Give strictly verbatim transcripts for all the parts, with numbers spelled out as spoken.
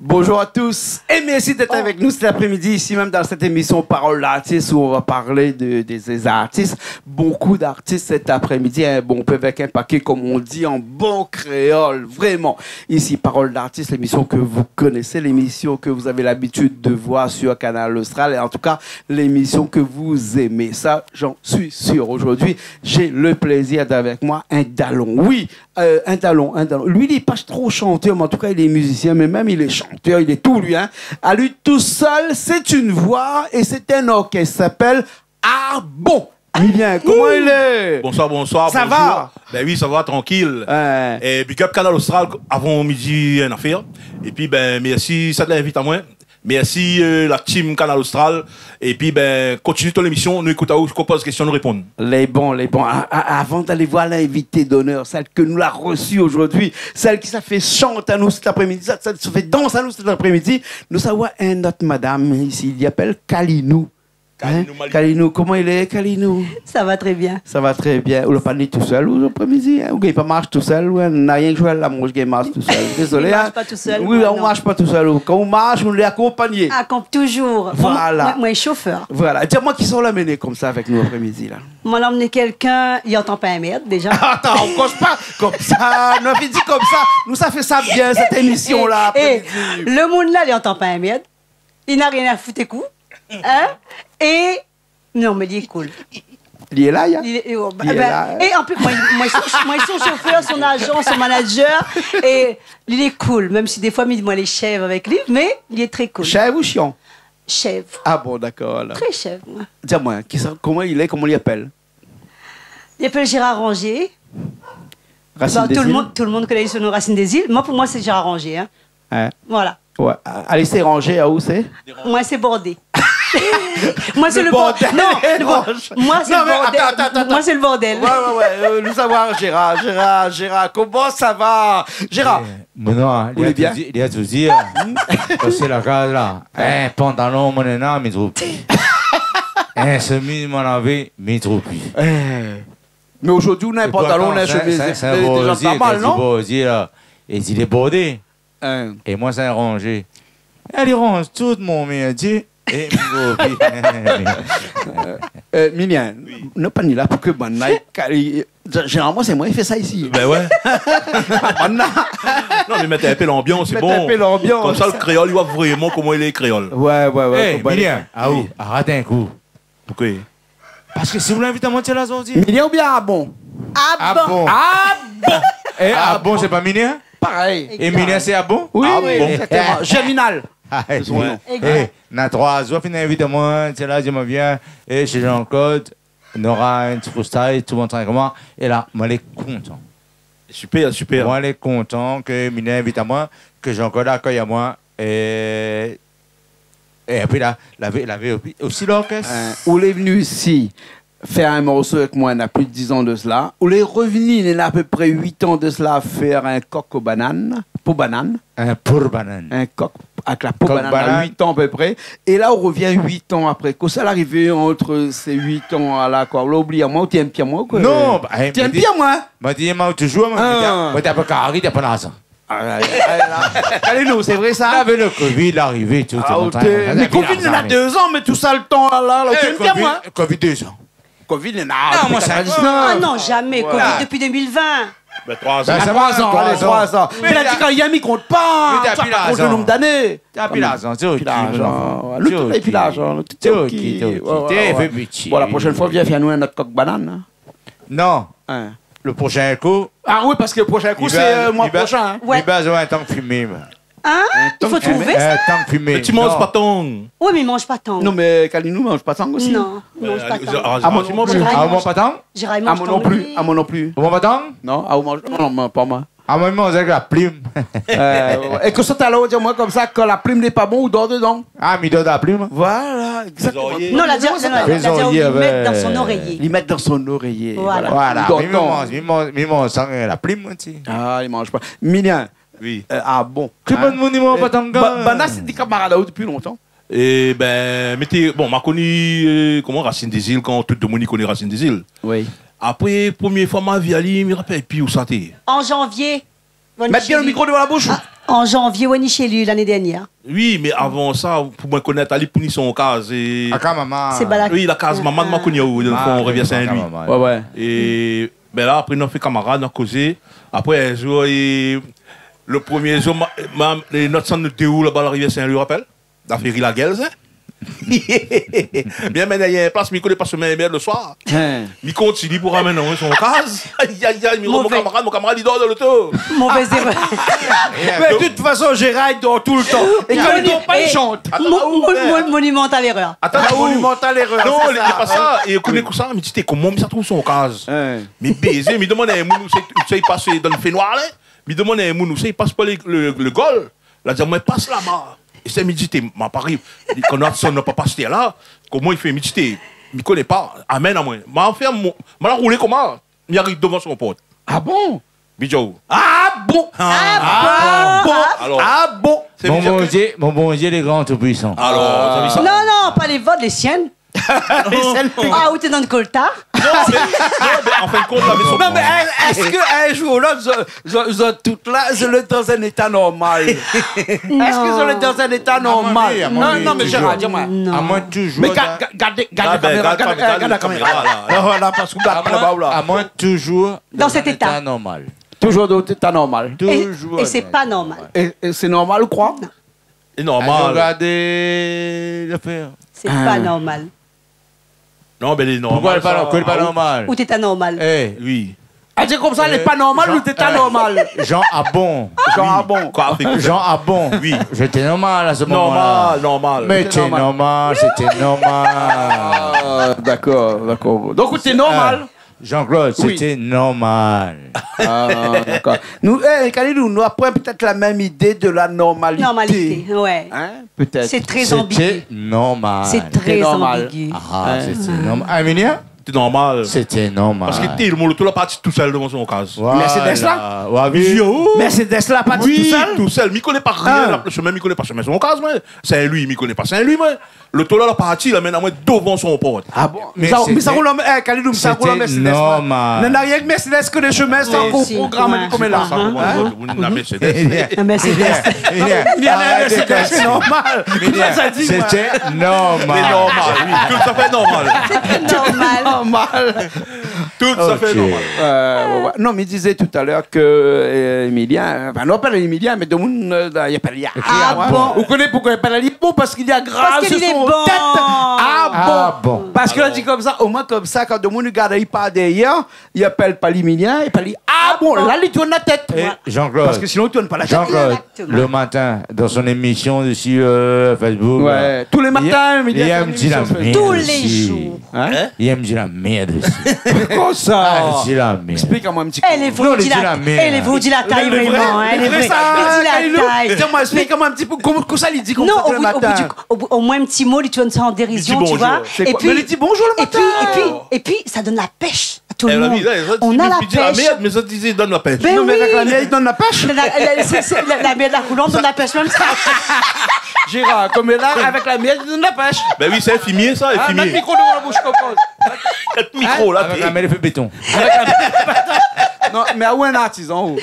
Bonjour à tous et merci d'être avec nous cet après-midi, ici même dans cette émission Parole d'artiste où on va parler de, des, des artistes. Beaucoup d'artistes cet après-midi, hein, bon, on peut avec un paquet, comme on dit en bon créole, vraiment. Ici, Parole d'artiste, l'émission que vous connaissez, l'émission que vous avez l'habitude de voir sur Kanal Austral, et en tout cas, l'émission que vous aimez. Ça, j'en suis sûr. Aujourd'hui, j'ai le plaisir d'avec moi un dalon. Oui, euh, un dalon, un dalon. Lui, il est pas trop chanteur, mais en tout cas, il est musicien, mais même il est chanteur, il est tout, lui, hein. À lui tout seul, c'est une voix et c'est un orchestre. Il s'appelle Arbon. Milien, koman i lé ? Bonsoir, bonsoir, bonjour. Sa va ? Ben oui, sa va, trankil. Ouais. É big up Kanal Austral, avan mi di in nafèr. Épi, ben, mèrsi, sa té invit amoin. Mèrsi, euh, la team Kanal Austral. Épi, ben, kontinié ton lémision, nou ékout aou, kan ou poz késtyon, nou réponn. Lé bon, lé bon. A-, a-, avan d'alé voir l'invité d'honneur, sèl ke nou la resi zordi, sèl ki sa fé shant anou sèt aprémidi, sèl, sèl ki sa fé dans anou sèt aprémidi, nou sa voir in not madam isi, li apèl Kalinou. Hein ? Kalinou Mali. Kalinou, koman i lé, Kalinou ? Sa va trè bien. Sa va trè bien. Ou la pa ni tousèl, ou, laprémidi, hein ? Ou gingn pa marsh tousèl, ou, hein ? Na rienk Joël la, moin, mi gingn marsh tousèl. Dézolé, hein ? Mi marsh pa tousèl, moin, non. Oui, ou marsh pa tousèl, ou. Kan ou marsh, ou lé akonpagné. Akon-, toujours. Voilà. Moin, moin, moin lé shofèr. Voilà. Di amoin, kisa ou la amené konmsa avèk nou aprémidi la ? Moin la amenn kèlkin, li antann pa in mèrd, déza. Atann, ou koz pa konmsa. Non, li di konmsa. Nou sa fé sa bien, sèt émision-la, é, é, aprémidi. Lo moun-la, li antann pa in mèrd. Li na rien a fout ékout. Hein ? É, non, mé li lé cool. Li lé la, ya. Li lé, é, oh, bah, li lé ben, la, hein. É an plis, moin, moin, son, moin, son shofèr, son ajan, son manager, é li lé cool. Mèm si défoi, mi di, moin, lé shèv avèk li, mé li lé trè cool. Shèv ou shian ? Shèv. Ah bon, dakor, alor. Trè shèv, moin. Di amoin, kisa, koman i lé, koman i apèl ? Li apèl Gérard Rangier. Racine des Îles. Bon, tout le monde, tout le monde koné son nom, Racine des Îles. Moin, pou moin, sé Gérard Rangier, hein. Ouais. Voilà. Ouais. Alé, sé rangé, a ou sé ? Moin, sé bordé. Moin, sé le bor-, non, le bor-, moin, sé le bordèl. Non, mé atann, atann, atann. Moin, sé le bordèl. Ouais, ouais, ouais, euh, nou sa voir Gérard, Gérard, Gérard, koman sa va ? Gérard, eh, mé non, hein, ou lé bien ? Li la tout di, li la tout di, hein. Parske la kaz la, in pantalon, moin néna, mi trouv pi. In shemiz, moin lavé, mi trouv pi. Eh. Mé zordi, ou na in pantalon, ou na in shemiz, sé, sé, sé in bordé, déza pa mal, non ? Li di bordé, la. Li di lé bordé. Hein. É moin, sé in rangé. Èl i ranz tout mon mèrdié. É mi trouv pi. Euh, Milien, oui, nou pa ni la pou ke bann-la, i, i, zénéralman, sé moin ki fé sa isi. Ben ouais. Bann-la. Non, mé mèt in pé lanbians, sé bon. Mèt in pé lanbians. Konmsa, lo kréol, li voi vréman koman i lé kréol. Ouais, ouais, ouais. Eh, Milien, a ou, arèt in kou. Poukosa ? Parske si ou la invit amoin, té la zordi. Milien oubien Abon ? Abon. Abon. Abon. Eh, Abon, sé pa Milien ? Parèy. É Milien, sé Abon ? Oui, oui, exactement. Germinal. Ah, sé son nom. Eh, na troi zour, fine invit amoin, té la di amoin, vien, é shé Jean-Claude, nora in ti freestyle, tout bon, trankilman. É la, moin lé kontan. Super, super. Moin lé kontan ke Milien invit amoin, ke Jean-Claude akèy amoin, é É épi la, lavé, lavé osi, osi lorkès. Euh, ou lé vni isi fé in morso avèk moin, na plis de diz an de sela. Ou lé revni, néna apépré uit an de sela, fé in kok o banane, pou banane. In pou banane. In kok avèk la po banane, na uit an apépré. É la, ou revien uit an apré. Kosa la arivé ant sé uit an-la, koi ? Ou la oubli amoin, ou té inm pi amoin, koi ? Non, bah, eh, té inm pi amoin. Ma di, ma toujour, ma di, ah, ma di, té pa kari, té pa larzan. Ah, ah, ah, la. Alé, non, sé vré sa ? Avèk lo covid, la arivé, tout, ah, tout, OK. Mé covid, néna dé zan, mé tout sa, lo tan-la, la, la, eh, OK, mé amoin. Covid, dé zan. Covid, néna, non, moin, sa, sa, ah non, zamé. Ouais. Covid dopi deux mille vingt. Ben, troi zan. Ben, sa va, troi zan, troi zan. Mé la di, kan i yèm, i kont pa. Mé sa, i kont pa lo nonb d'ané. Dopi larzan, dopi larzan. Lo tan, dopi larzan. Dopi larzan, lo tan, dopi larzan. Ouais, ouais, ouais. Bon, la proshèn foi, vien fé anou in not kok banane, hein. Non. Hein. Lo proshèn kou. Ah oui, parske lo proshèn kou, sé, euh, moi proshèn, hein. Ouais. Li bézoin in tang fimé, moin. Hein ? I fo trouvé sa. In tang fimé. Mé ti manz pa tang. Oui, mé i manz pa tang. Non, mé Kalinou i manz pa tang osi. Non, i manz pa tang. Ah, moin non pli. Gérard i manz pa tang ? Gérard i manz pa tang. Ah, moin non pli. Ah, moin non pli. Ou manz pa tang ? Non, ah, ou manz, non, moin, pa moin. Ah, moin, mi manz avèk la plim. Euh, ouais, ouais. É ke sa, talèr, ou di amoin konmsa, kan la plim lé pa bon, ou dor dedan. Ah, mi dor dan la plim. Voilà, exactement. Zoriyé. Non, la di, non, non, la di, zoriyé, li mèt dan son oréyé. Li mèt dan son oréyé. Voilà. Voilà. Ou dor dedan. Mi manz, mi manz, mi manz san la plim, moin, ti. Ah, li manz pa. Milien. Oui. Euh, ah bon. Hein ? Tout bann moun i manz pa tang. Ba-, banna, sé dé kamarad aou dopi lontan. É ben, mé té, bon, ma koni, euh, koman, Racine des Îles, kan tout demoun i koné Racine des Îles. Oui. Apré, promié foi ma vi ali, mi rapèl pi ousa té. An janvié. Mèt bien lo mikro dovan la boush. Ah. An janvié, ou la ni shé li lané dernièr. Oui, mé avan sa, pou moin konèt ali, pou ni son kaz, é... Aka maman. Sé Balak. Oui, la kaz maman, moin la koni, ou, dan fon Rivièr Sin-Lwi. Ouais, ouais. É, bin la, apré, nou la fé kamarad, nou la kozé. Apré, in zour, é, le promié zour, ma, ma, é, nout sann nou dé ou laba la Rivièr Sin-Lwi, ou rapèl ? La fé ri la gèl, sa. Bien, mé néna in plas, mi koné pa shomin, mé le soir. Hein. Mi kontinié pou ramèn amoin son kaz. Ay, ay, ay, mi rod mon kamarad, mon kamarad, li dor dan loto. Mové zérèr. Mé de tout fason, Gérard, li dor toultan. É kan li dor pa, li shant. Mo-, mo-, mo-, monumental erreur. Atann, ah, monumental erreur, sé sa. Non, lé pa sa. É koné konmsa, mi di, té, koman mi sa trouv son kaz ? Hein. Mi bézé, mi domann in moun ousa, ousa i pas dan le fénoir, la. Mi domann in moun ousa i pas pa le, le, le gol. La di amoin, pas laba. É sa, mi di, té, ma pa ariv. Kan nou la désann, nou la pa pas tèr la. Koman i fé, mi di, té, mi koné pa. Amèn amoin. Ma fé mon, ma la roulé koman, mi ariv dovan son port. Ah bon ? Mi di aou. Ah bon ? Ah bon ? Alor. Ah bon ? Mon Bondié, mon Bondié, lé gran, tout puissant. Alor, ou la vi sa ? Non, non, pa lé vot, lé sienn. Ah, ou té dan le koltar ? Non, mé, non, mé an fin de kont, la, mé son... Non, mé èske in zour ou lot, zot, zot, zot tout la, zot lé dan in éta normal ? Èske zot lé dan in éta normal ? A mon avi, a mon avi, toujour. Non, non, mé Gérard, di amoin. Non. Amoin, toujour... Mé gard, gard, gard la kaméra, gard la kaméra, la. La, la, parske ou gard pa laba, la. Amoin, toujour dan in éta normal. Dan sèt éta. Toujour dan in éta normal. É, é sé pa normal. É, é sé normal, ou kroi ? Non. Lé normal. Alé, gardé lafèr. Sé pa normal. Non, mé lé normal, sa. Poukosa lé pa nor-, poukosa lé pa normal ? Ou té normal. Eh. Oui. Ah, sé konmsa, lé pa normal, ou té normal. Jean, ah bon ? Jean, ah bon ? Koi, fé koi ? Jean, ah bon ? Oui. J'étais normal à ce moment-là. Normal, normal. Mé té normal. Té normal, sété normal. Ah, dakor, dakor. Donk, ou té normal. Ah. Jean-Claude, sété normal. Ah, dakor. Nou, eh, Kalilou, nou la poin pétèt la mèm idé de la normalité. Normalité, ouais. Hein, pétèt. Sété normal. Sété normal. Sété normal. Ah, sété normal. Té normal. Sété normal. Parske té, mon loto la parti tousèl dovan son kaz. Voilà. Mercedes la ? Mercedes la parti tousèl ? Oui, tousèl. Mi koné pa rien, la, shomin, mi koné pa shomin son kaz, moin. Sin-Lwi, mi koné pa Sin-Lwi, moin. Loto la, la parti, la amenn amoin dovan son port. Ah bon ? Mé sa, mé sa, sété, ou la, eh, Kalilou, mé sa, ou la Mercedes, moin. Sété normal. Nana rienk Mercedes ke dé shomin, sa, ankor programé konm la. Hein ? La Mercedes. La Mercedes. Bien, bien. Arèt de kasé. Sé normal. Bien, sa di, moin. Sété normal. Sé normal, oui. Tout à fait normal. Sété normal. Normal. Tout à fait normal. Euh, ouais, ouais. Non, mé i dizé talèr ke, euh, Émilien, enfin, nou apèl Émilien, mé domoun, euh, i apèl Émilien. Ah bon ? Ou koné poukosa i apèl Émilien ? Bon, parske li la grav sou son tèt. Parske li lé bon. Ah bon ? Ah bon. Parske la di konmsa, omoin konmsa, kan domoun i gard ali par dèrièr, i apèl pa li Émilien, i apèl ali, ah bon, la li tourn la tèt. Voilà. Jean-Claude. Parske sinon, li tourn pa la tèt. Exactement. Jean-Claude, le matin, dans son émission sur, euh, Facebook, là, tous les matins, il, il aime dire la merde aussi. Tous les jours. Hein ? Il aime dire la merde aussi. Konmsa. Ah, il dit la merde. Explik amoin in ti pé. Non, il dit la merde. Lé vré, lé vré, lé vré. Lé vré, sa, Kalilou. Di amoin, explik amoin in ti pé, koman, kosa li di konmsa tous les matins ? Non, au bout, au bout du, au bout, au moins in ti mo, li tourn sa an dérision, tu vois. Li di bonjour. Sé koi ? Mé li di bonjour le matin. Et puis, et puis, et puis, ça donne la pêche. Tout le monde. On a la pêche. Mé sa, i di la mèrd, mé sa, i di, i donn la pèsh. Ben oui. Non, mé avèk la mèrd, i donn la pèsh. La, la, sé, sé, la, la mèrd, la koulomb i donn la pèsh, mèm sa. Gérard, konm la, avèk la mèrd, i donn la pèsh. Ben oui, sé in fimié, sa, in fimié. Ah, mèt mikro dovan la boush, konpran. Mèt mikro, la, avèk la mèrd, i fé béton. Avèk la mèrd. Non, mé aou in artizan, ou.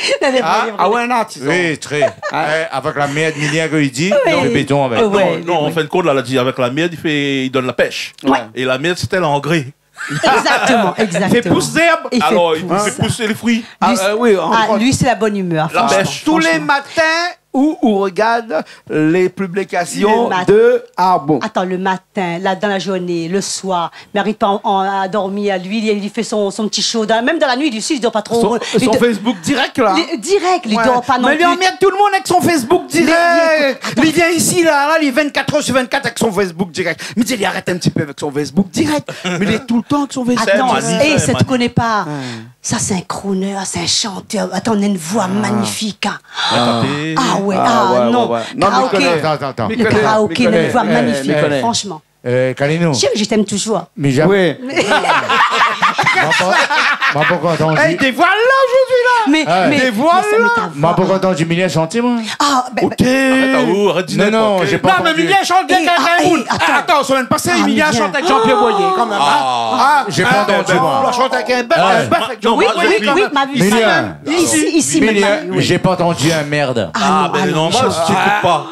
Ah, aou in artizan. Oui, très. Hein ? Eh, avèk la mèrd, Émilien, ke li di, i fé béton avèk. Ouais, ouais. Non, non, an fin de kont, la, la di, avèk la mèrd, i fé, i donn la pèsh. Ouais. É la mèrd, sété langré. Exactement, exactement. I fé pous zèrb. Alor, i fé pous lé frui. Ah, euh, oui, an fin de kont. Lui, c'est la bonne humeur, franchement. La pêche. Tous les matins où on regarde les publications de Arbon. Attends, le matin, là, dans la journée, le soir, mé ariv pa an, an, a dormir, lui, li, li fé son, son ti sho, mèm dan la nuit, li osi, li dor pa tro. Son, son Facebook direct, la. Li, direct, li dor pa non pli. Mé li anmèrd tout le monde avèk son Facebook direct. Li vien isi, la, la, li vien vingt-quatre heures sur vingt-quatre avèk son Facebook direct. Mi di ali arèt in ti pé avèk son Facebook direct. Mé li lé toultan avèk son Facebook direct. Attends, eh, sa, ou koné pa. Sa, sé in crooner, sé in shantèr. Attends, néna in voi magnifique, hein. Ah ouais, ah non. Karaoké. Attends, attends, attends. Le karaoké, néna in voi magnifique, franchement. Euh, Kalilou. Chérie, je t'aime toujours. Mé ja-, oui. Moin pa, moin pankor antann. Eh, dévoile la zordi. Mé, mé, mé sa, mé ta voix. Moin la pankor antann Milien shanté, moin. Ah, bin, OK. Arèt, arèt di ninport. Non, non, j'ai pas entendu. Non, mé Milien i shant bien kan mèm. Eh, ah, eh, atann. Atann, semèn pasé, Milien la shant avèk Jean-Pierre Boyer, kan mèm, hein. Ah, j'ai pas entendu, moin. La shant avèk in bèf, in bèf avèk Jean-Pierre Boyer, kan mèm. Oui, oui, oui, ma vi. Isi, isi, mèm, oui. Milien, j'ai pas entendu un merde. Ah non, bin, normal, si ti ékout pa.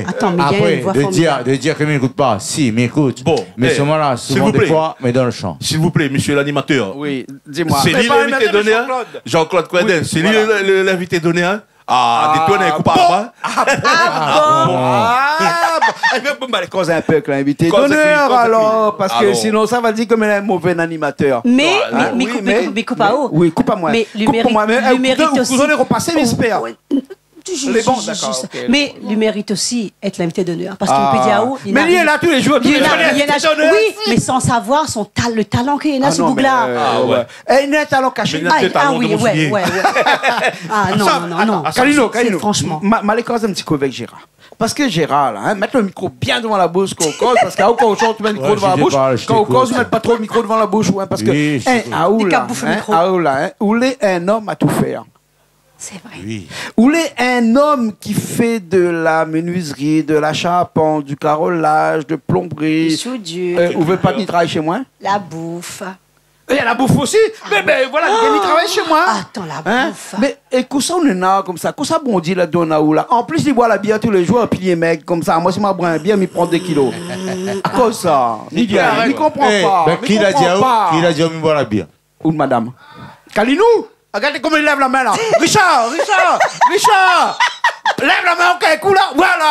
Atann, mé néna in voi formidab. Atann, mé apré, de dir, de dir ke mi ékout pa. Si, mi ékout. Bon, mé solman la, souvan, défoi, mé dan le shan. S'il vous plaît, monsieur l'animateur. Oui, dis-moi. Sé li l'invité d'honneur, Jean-Claude Coindin. Sé li le, le, l'invité d'honneur, hein. Ah, détourn in kou par la. Ah bon ? Ah bon ? Eh bin, bon, bin, alé koz in pé avèk l'invité d'honneur, alor, parske sinon sa va dir ke mi lé in mové animatèr. Mé, mé, mé koup amoin. Oui, koup amoin. Mé le mérite, le mérite aussi. Ou koné repasé, mi éspèr. Lé bon, dakor, OK. Mé li mérite osi èt l'invité d'honneur, parske ou pé dir, ah, mé li lé la tou lé jour, tou lé jour, li lé invité d'honneur. Oui, mé san savoir son ta-, le talan ke li néna, se boug-la. Ah non, mé, euh, ouais. Eh, li néna in talan kashé. Mé li néna in talan de monsoulié. Ah, ouais, ouais, ouais. Ah non, non, non, non. Kalino, Kalino, franchement. Ma, ma lé koz in ti kou avèk Gérard. Parske Gérard, la, hein, mèt le mikro bien dovan la boush kan ou koz, parske kan ou shant, ou mèt le mikro dovan la boush, kan ou koz, ou mèt pa tro le mikro dovan la boush, hein, parske, hein, aou la, hein, ou lé in om a tou fèr. Sé vré. Oui. Ou lé in om ki fé de la menuiserie, de la charpente, du carrelage, de plomberie. Soudure. Euh, ou vé pa ni travay shé moin ? La bouf. É la bouf osi. Mé, bin, voilà, li travay shé moin. Atann, la bouf. Mé, é kosa ou néna konmsa ? Kosa Bondié la donn aou la ? An plis, li boir la bièr tou lé jour, épi li lé mèg konmsa. Moin, si ma boir in bièr, mi pran dé kilo. Kosa ? Mi konpran pa. Bin, ki la di aou, ki la di aou mi boir la bièr ? Ou madam. Kalino, regard koman li lèv la min la. Richard, Richard, Richard, lèv la min ankor in kou la. Voilà.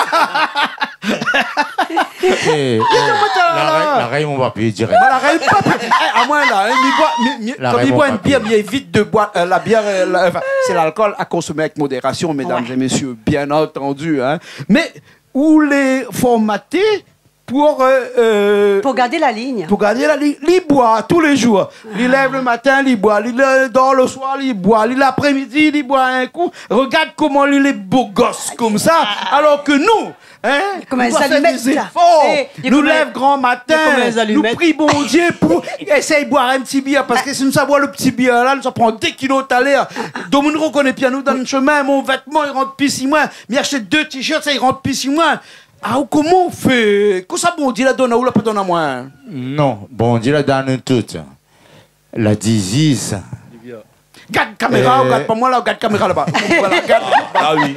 Eh, eh, la rèy, la rèy, mon papié dirèk. Voilà, la rèy, mon papié. Eh, amoin la, hein, mi boir, mi, mi, kan mi boir in bièr, mi évit de boir, euh, la bièr, euh, la, enfin, c'est l'alcool à consommer avec modération, mesdames et messieurs, bien entendu, hein. Mé ou lé formaté pou, euh, euh, pou gard la lign. Pou gard la lign. Li boir tou lé jour. Li lèv le matin, li boir. Li dor le soir, li boir. Li, laprémidi, li boir in kou. Regard koman li lé bo gos konmsa. Alor ke nou, hein, nou doi fé dé zéfor. Nou lèv gran matin, nou pri Bondié pou éséy boir in ti bièr. Parske si nou sa boir le ti bièr la, nou sa pran dé kilo talèr. Domoun i rekoné pi anou dan le shemin. Mon vètman i rant pi si moin. Mi ashèt dé t-shirt, sa i rant pi si moin. Ah, ou koman ou fé ? Kosa Bondié la donn aou, la pa donn amoin ? Non, Bondié la donn anou tout. La di Ziz. Gard kaméra, ou gard pa moin la, ou gard kaméra laba. Voilà, gard. Ah oui.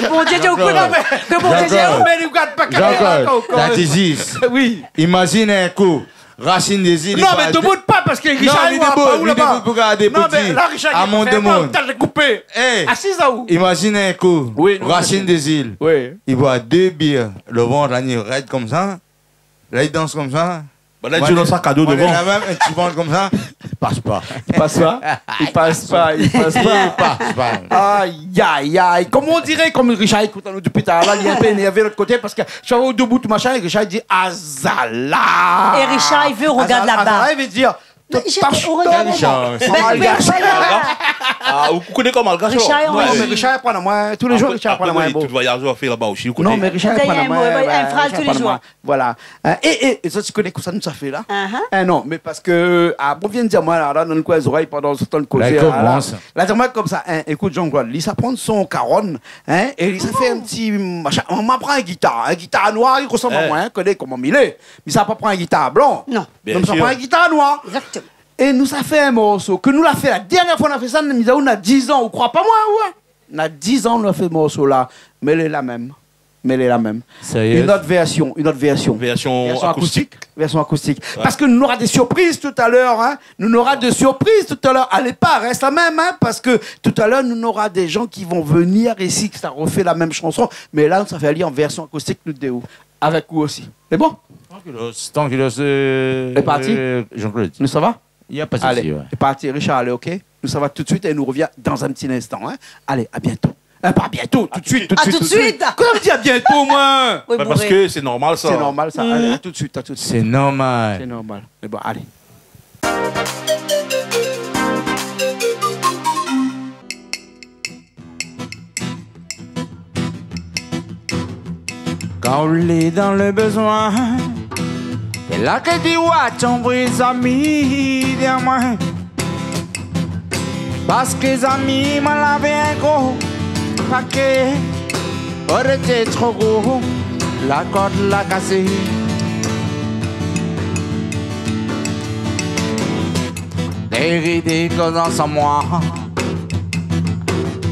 Bondié lé o kouran, mé, mé Bondié lé o kouran. Jean-Claude, la di Ziz. Oui. Imazine in kou. Racine des Îles, non, mé debout pa, parske Richard i voi pa ou laba. Non, mé la, Richard, i fé pa, ou té koupé. Asiz aou. Imazine in kou. Oui, non, Racine des Îles. Oui. I boir dé bièr, le vant la ni rèd konmsa. La i dans konmsa. Ba la, i di dan sak a do dovan. Moin la mèm, in ti vant konmsa. I pas pa. I pas pa. I pas pa, i pas pa. Ay, ay, ay. Koman ou diré, kom Richard i ékout anou dopi talèr la, li lé in pé énèrvé lot koté, parske Chavo debout, machin, é Richard i di, azala. É Richard i vé regard laba. Azala, i vé dir, mé Richard, ou regard laba. Richard, sé malgash. Ah, ou koné kom malgash, alor. Richard, oui. Non, mé Richard i aprann amoin, tou lé jour, Richard i aprann amoin in mo. Tout voyaz ou la fé laba osi, ou koné. Non, mé Richard i aprann amoin in fraz tou lé jour. Voilà. Hein, é, é, é sa, ou koné kosa nou sa fé la ? Hein, non, mé parske, ah, bon, vien dir amoin la, la, dan le koin zorèy, pandan se tan kozé la, la, la, di amoin konmsa, hein, ékout, Jean-Claude, li sa pran son karonn, hein, é li sa fé in ti machin. Moin la pran in gitar, in gitar noir, i resanm amoin, hein, koné koman mi lé. Mi sa pa pran in gitar blan. Non. Bien sir. Mi sa pran in gitar noir. Exactement. É nou sa fé in morso ke nou la fé la dèrnièr foi nou la fé sa, nou la di aou, na diz an, ou kroi pa moin, ou, hein ? Na diz an nou la fé morso la, mé lé la mèm. Mé lé la mèm. Sérieux ? Une autre version, une autre version. Version acoustique. Version acoustique. Ouais. Parske nou nora dé surpriz talèr, hein. Nou nora dé surpriz talèr. Alé pa, rès la mèm, hein, parske talèr nou nora dé jan ki va vnir isi, ki sa refé la mèm shanson. Mé la, nou sa fé ali an version acoustique, nou dé, avèk ou osi. Sé bon ? Tranquilos, tranquilos, euh, Jean-Claude. Nou sava ? Na pa de sousi, ouais. Alé, sé parti, Richard, alé, OK ? Nou sava tout de suite é nou revien dan in ti instan, hein ? Alé, à bientôt. Ah, pa bientôt, tout de suite, tout de suite, tout de suite. À tout de suite. Koman ou di à bientôt, moin ? Bah, bouré. Parske sé normal, sa. Sé normal, sa. Alé, à tout de suite, à tout de suite. Sé normal. Sé normal. Mé bon, alé. Kan ou lé dan le bezoin, sé la ke di, wa tonbé, zami, dèrièr moin. Parske zami, moin lavé in gro pakèt, oté tro gro, la kord la kasé. Dé ri, dé koz ansanm moin.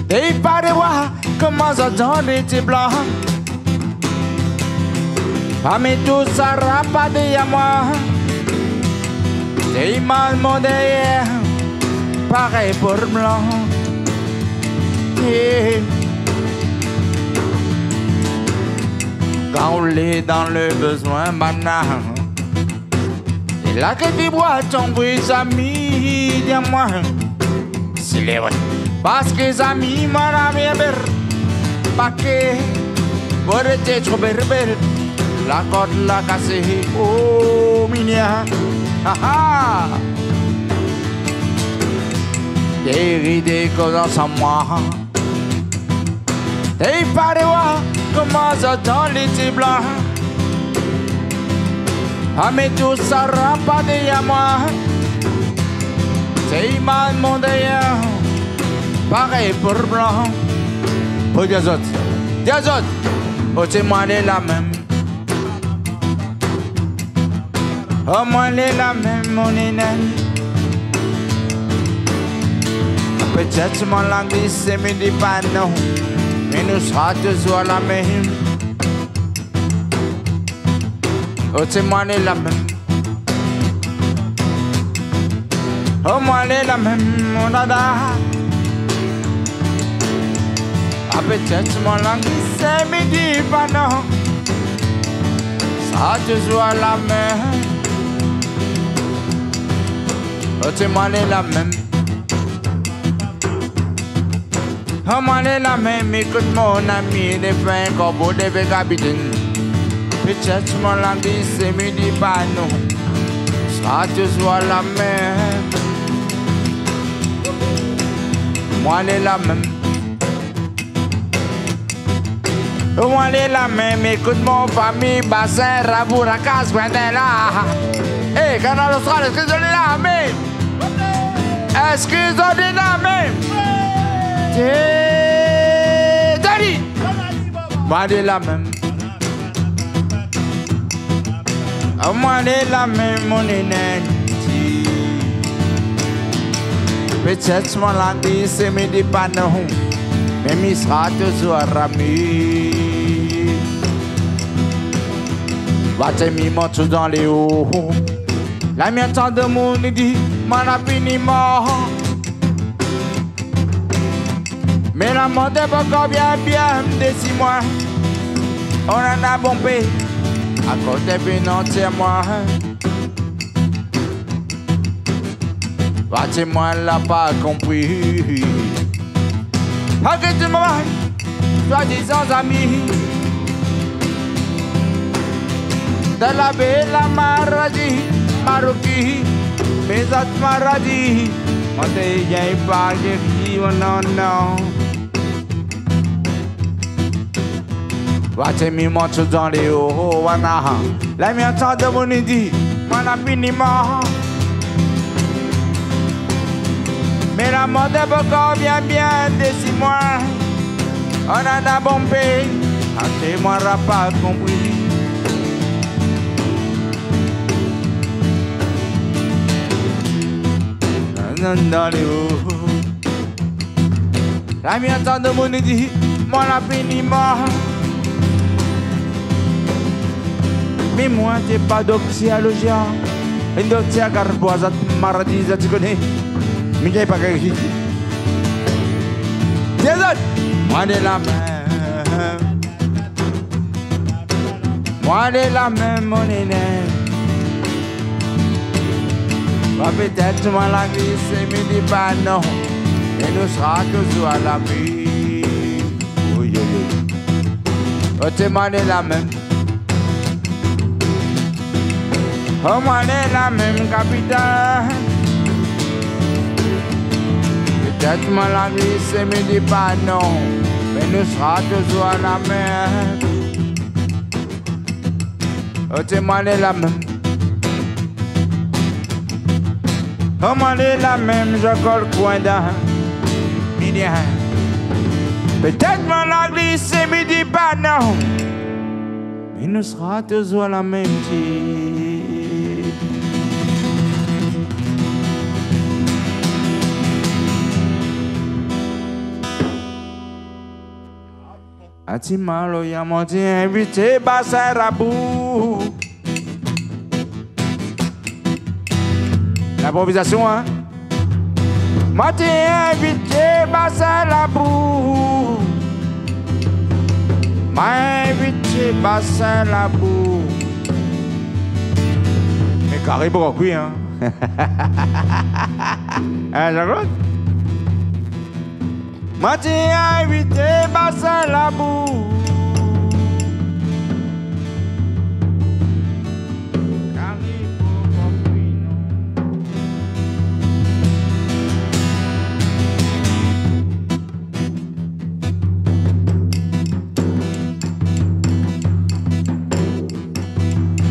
Dé pa dé wa, koman sa dan lété blan. Parmi tout sa rapadé amoin, té i mal mon dèryèr, parèy pou blan. É kan ou lé dan le bezoin, banna, é la ke ti boi ton bri, zami, di amoin si lé vré. Parske zami, moin lavé in bèl pakèt, oté tro bèl, bèl, la kord la kasé, o minia. Ah, ah. Dé ri, dé koz ansanm moin. Té i pa dé wa, koman sa dan lété blan. Parmi tout sa rapadé amoin, té i mal mon dèryèr, parèy pou blan. Pou di azot, di azot, oté moin lé la mèm. O moin lé la mèm, mon nénèn. Pétèt moin la glisé, mi di pa non, mé nou sra touzour la mèm. Oté moin lé la mèm. O moin lé la mèm, mon dada. A pétèt moin la glisé, mi di pa non, sra touzour la mèm. Oté moin lé la mèm. O moin lé la mèm, ékout mon ami, lé fé in korbo, lé fé kapitèn. Pétèt moin la glisé, mi di pa non, sra touzour la mèm. Moin lé la mèm. Moin lé la mèm, ékout mon fami, Basin, Rabou, Rakaz, Gwendèla. É, Kanal Austral, èske zot lé la mèm? Èske zot lé la mèm? Té, Dani. Moin lé la mèm. Moin lé la mèm, mon nénèn. Pétèt moin la glisé, mi di pa non, mé mi sra touzour la mèm. Wa té mi mont dan lé o. La mi antann domoun i di, moin la fini mor. Mé la mor té pankor bien, bien dési moin. Ou néna bonpé, akoz té vien antièr moin. Wa té moin la pa konpri. Paske ti moman, swadizan zami, dan la vé la maradi, maroki, mé zot maradi, moin té gingn pa géri, o non, non. Wa té mi mont dan lé o, wa na. La mi antann domoun i di, moin la fini mor. Mé la mor té pankor bien, bien dési moin. Ou néna bonpé, akoz moin la pa konpri. Dan lé o. La mi antann domoun i di, moin la fini mor. Mé moin té pa doktèr lozia. In doktèr gard boi zot maradi, zot i koné. Mi gingn pa géri. Di azot, moin lé la mèm. Moin lé la mèm, mon nénèn. Wa pétèt moin la glisé, mi di pa non, mé nou sra touzour la mèm. Oy, oy, oy. Oté moin lé la mèm. O moin lé la mèm, kapitèn. Pétèt moin la glisé, mi di pa non, mé nou sra touzour la mèm. Oté moin lé la mèm. O moin lé la mèm, Jean-Claude Coindin. Pétèt moin la glisé, mi di pa non. Mé nou sra touzour la mèm tip. Ati Malo, ya moin ti invité Basin Labou. Linprovizasion, in. Moin ti invité Basin Labou. Moin invité Basin Labou. Mé karé bokwi, in. In, Jean-Claude ? Moin ti invité Basin Labou.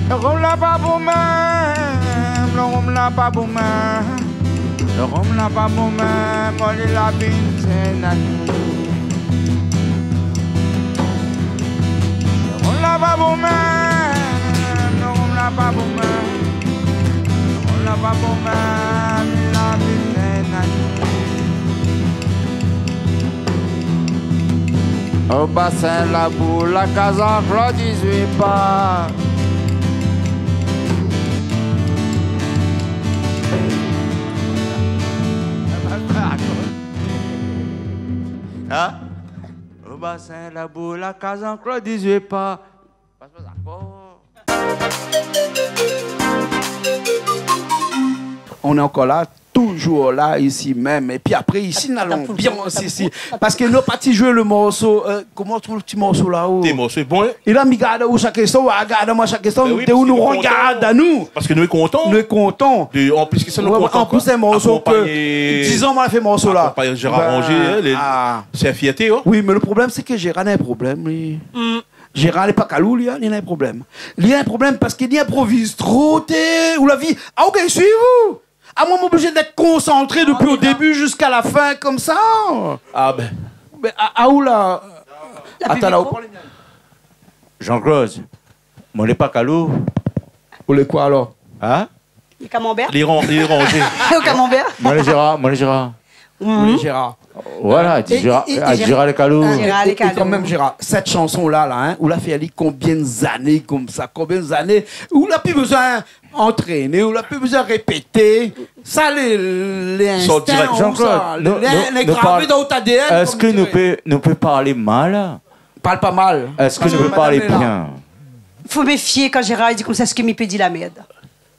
Lo rom la pa pou moin, lo rom la pa pou moin. Lo rom la pa pou moin, moin lé la bin sèn anou. Lo rom la pa pou moin, lo rom la pa pou moin. Lo rom la pa pou moin, moin lé la bin sèn anou. O Basin Labou, la kaz Jean-Claude i zoué pa. In ? O Basin Labou, la kaz Jean-Claude i zoué pa. Pas pa dakor. On est encore là, toujours là, ici même. Et puis après, ici, on a l'ambiance ici. Parce que nou la parti zoué le morso, euh, koman i trouv ti morso la, oh ? Ti morso lé bon, in ? É la, mi gard aou shak instan, ou gard amoin shak instan, nou, nou regard anou. Bin oui, parske nou lé kontan. Parske nou lé kontan. Nou lé kontan. De, an plis ke sa, nou lé kontan, an plis, in morso ke akonpagné, dizan moin la fé morso la. Akonpagné Gérard Ranjé, in, lé, sé in fierté, in. Oui, mé le problèm, sé ke Gérard na in problèm, li. Gérard lé pa kalou, li, in, li na in problèm. Li na in problèm parske li inproviz tro, té, ou la vi, ah, ou gingn suiv, ou ? Ah, moin, moin oblizé d'èt konsantré dopi le début jusqu'à la fin, konmsa. Ah bin. Mé, ah, ah, ou la. Atann, la, ou pran le mien. Jean-Claude, moin lé pa kalou. Ou lé koi alor ? In ? Li ran-, li ranjé. Ou kamambèr ? Moin lé Gérard, moin lé Gérard. Mhm. Ou lé Gérard. Voilà, é, Gérard, é, é, ah, Gérard lé kalou. Gérard lé kalou. É, é kan mèm, Gérard, sèt shanson la, la, in, ou la fé ali konbien zané konmsa, konbien zané ? Ou la pi bezoin antréné, ou la pi bezoin répété. Sa, lé, lé instin, dirèk. Jean-Claude, sa, nou, lé, nou, lé nou gravé parl, dan out A D N, èske nou pé, nou pé parl mal ? Parl pa mal. Èske nou pé parl bien ? Parske madam lé la. Fo méfié kan Gérard i di konmsa, èske mi pé di la mèrd ?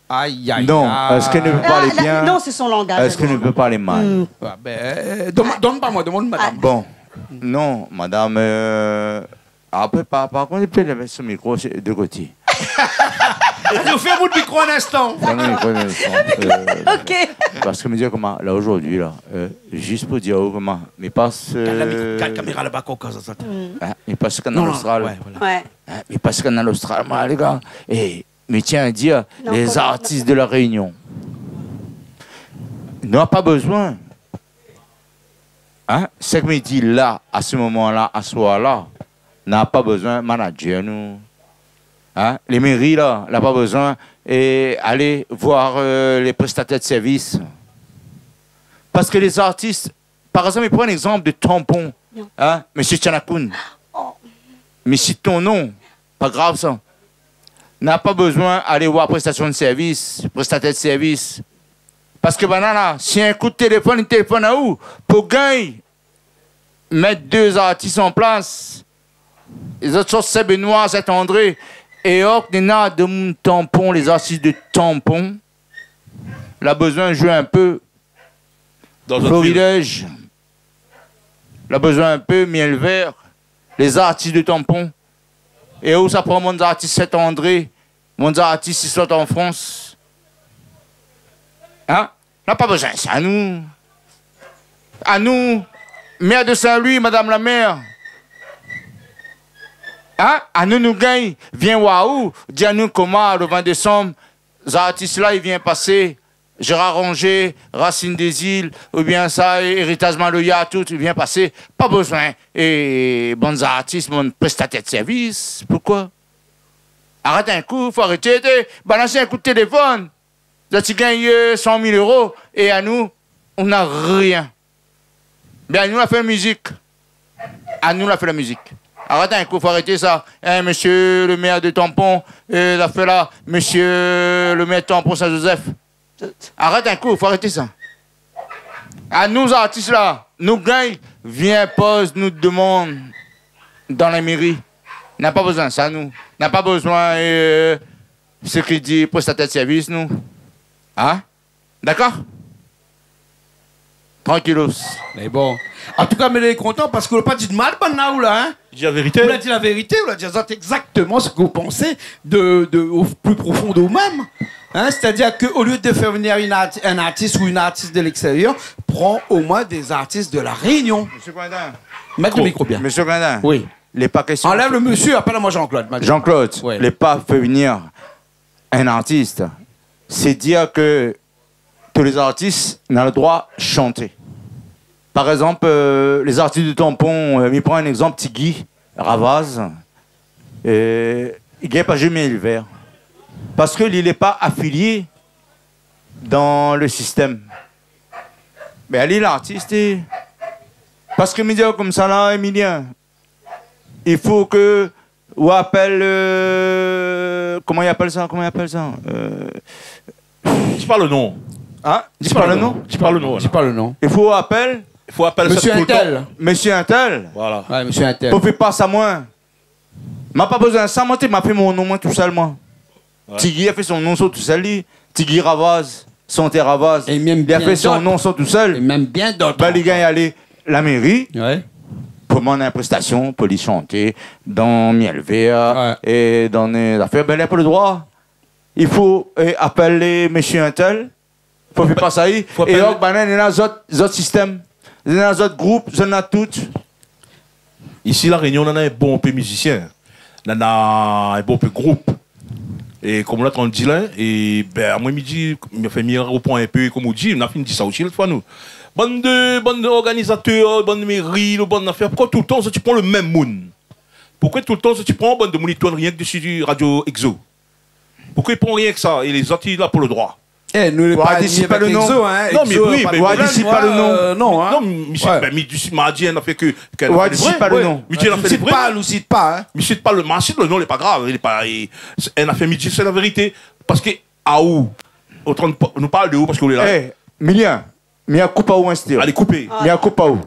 Ay, ay, ay. Non, èske nou pé parl bien ? Ah, la, non, sé son langaz. Èske nou pé parl mal ? Hmm. Ah, bin, euh, demann, demann pa moin, demann madam. Ah. Bon, non, madam, euh, apré, par, par kont, i pé lèv son mikro, sé de koté. Alé, ou fé bout mikro in instan. Fé bout mikro in instan. Euh, OK. Parske mi di koman, la, zordi, la, euh, zis pou dir, oh, koman, mi pas, euh, gard la mikro, gard kaméra laba, koman sa, sa. Hmm. In, mi pas Kanal Austral. Non, non, ouais, voilà. Ouais. In, mi pas Kanal Austral, moin, lé gars. É mi tien a dir, lé zartis de La Rényon, nou la pa bezoin, in, sak mi di la, a se moman la, a se soir la, nou la pa bezoin manager, nou. In, lé méri la, la pa bezoin, é alé voir, euh, lé prestatèr de sèrvis. Parske lé zartis, par égzanp, mi pran légzanp de Tampon, in, mésyé Tchanakoun. Mi sit ton non, pa grav sa. Na pa bezoin alé voir prestasion de sèrvis, prestatèr de sèrvis. Parske banna la, si in kou téléfone, i téléfone aou, pou gingn mèt dé zartis an plas, lézot sort Sin-Benoi, Sint-André, é ok, néna demoun Tampon, lé zartis de Tampon, la bezoin zoué in pé. Dan zot vil. Florilège. La bezoin in pé Miel Vert, lé zartis de Tampon. É ou sa pran bann zartis Sint-André, bann zartis i sort an Frans. In ? Na pa bezoin sa, nou. Anou, mèr de Sin-Lwi, madam la mèr. In ? Anou, nou gingn vien voir ou, di anou koman, le vin désanm, zartis la, i vien pasé Gérard Rongier, Racine des Îles, oubien sa, Héritage Maloya, tout, i vien pasé. Pa bezoin, é, bann zartis, bann prestatèr de sèrvis. Poukoi ? Arèt in kou, fo arété, té, balans in kou de téléfone. Zot i gingn, euh, san mil éro, é anou, nou na rien. Bin, anou la fé la mizik. Anou la fé la mizik. Arèt in kou, fo arété sa. Hein, monsieur le maire de Tampon, euh, la fé la, monsieur le maire de Tampon Saint-Joseph. Arèt in kou, fo arété sa. Anou, zartis la, nou gingn, vien poz nout demann dan la méri. Na pa bezoin sa, nou. Na pa bezoin, euh, sak i di, prestatèr de sèrvis, nou. Hein ? Dakor ? Trankilos. Mé bon. An tou ka, mi lé kontan parske ou la pa di de mal, bann la, ou la, hein ? Di la vérité. Ou la di la vérité, ou la di azot égzaktoman sak ou pans de, de, o pli profon de ou mèm. Hein ? C'est-à-dire que au lieu de faire venir une arti-, un artiste ou une artiste de l'extérieur, prends au moins des artistes de La Réunion. Monsieur Coindin. Mèt le mikro bien. Monsieur Coindin. Oui. Lé pa késtion. Anlèv le monsieur, apèl amoin Jean-Claude, madame. Jean-Claude, ouais. Lé pa fé vnir in artis, sé dir ke tout lé zartis na le droi shanté. Par égzanp, euh, lé zartis de Tampon, euh, mi pran in égzanp, Ti Guy Ravaz, euh, i gingn pa zoué Miel Vert. Parske li lé pa afilié dan le sistèm. Mé li lé artis, li. Parske mi di aou konmsa la, Emilien, i fo ke ou apèl, euh, koman i apèl sa, koman i apèl sa ? Euh, di pa le non. Hein ? Di pa le non. Di pa le non, voilà. Di pa le non. I fo apèl. I fo apèl sa tout le tan. Monsieur Intel. Monsieur Intel. Voilà. Ouais, monsieur Intel. Pou fé pas amoin. Ma pa bezoin sa, moin, té, ma fé mon non, moin, tousèl, moin. Ouais. Ti Guy la fé son non, son tousèl, li. Ti Guy Ravaz, son té Ravaz. É mèm bien dot. Li la fé son non, son tousèl. É mèm bien dot ankor. Bin, li gingn alé la méri. Ouais. Pou demann in prestasion, pou li shanté dan Miel Vert, ouais, é dan, euh, zafèr. Bin, li na pa le droi. I fo, euh, apèl mésyé Intel. Fo fé pa sa, i. Fo apèl. É donk, banna néna zot, zot sistèm. Néna zot group, zot néna tout. Isi La Rényon, nana in bonpé mizisien. Nana in bonpé group. É konm la, kan ou di la, é bin, moin, mi di, mi, anfin, mi ropran in pé, konm ou di, nou la fine di sa osi lot foi, nou. Bann de, bann de organizatèr, bann méri, lo bann afèr, poukoi toultan zot i pran le mèm moun ? Poukoi toultan zot i pran bann de moun i tourn rienk desi Radio Exo ? Poukoi i pran rienk sa, é lézot i la pou le droi ? Eh, nou lé pa ni avèk Exo, hein. Non, mé Exo, oui, pa de problèm, euh, non, hein. Non, mé sé, bin, mi di, ma di in afèr ke, ke... Ou la di pa le non. Mi di in afèr vré. Sit pa, nou sit pa, hein. Mi sit pa le, ma sit le non, lé pa grav, lé pa, é, sé in afèr, mi di, sé la vérité. Parske, aou, otan, nou parl de ou parske ou lé la. Eh, Emilien, mi koup aou, hein, stil. Alé, koupé. Mi koup aou.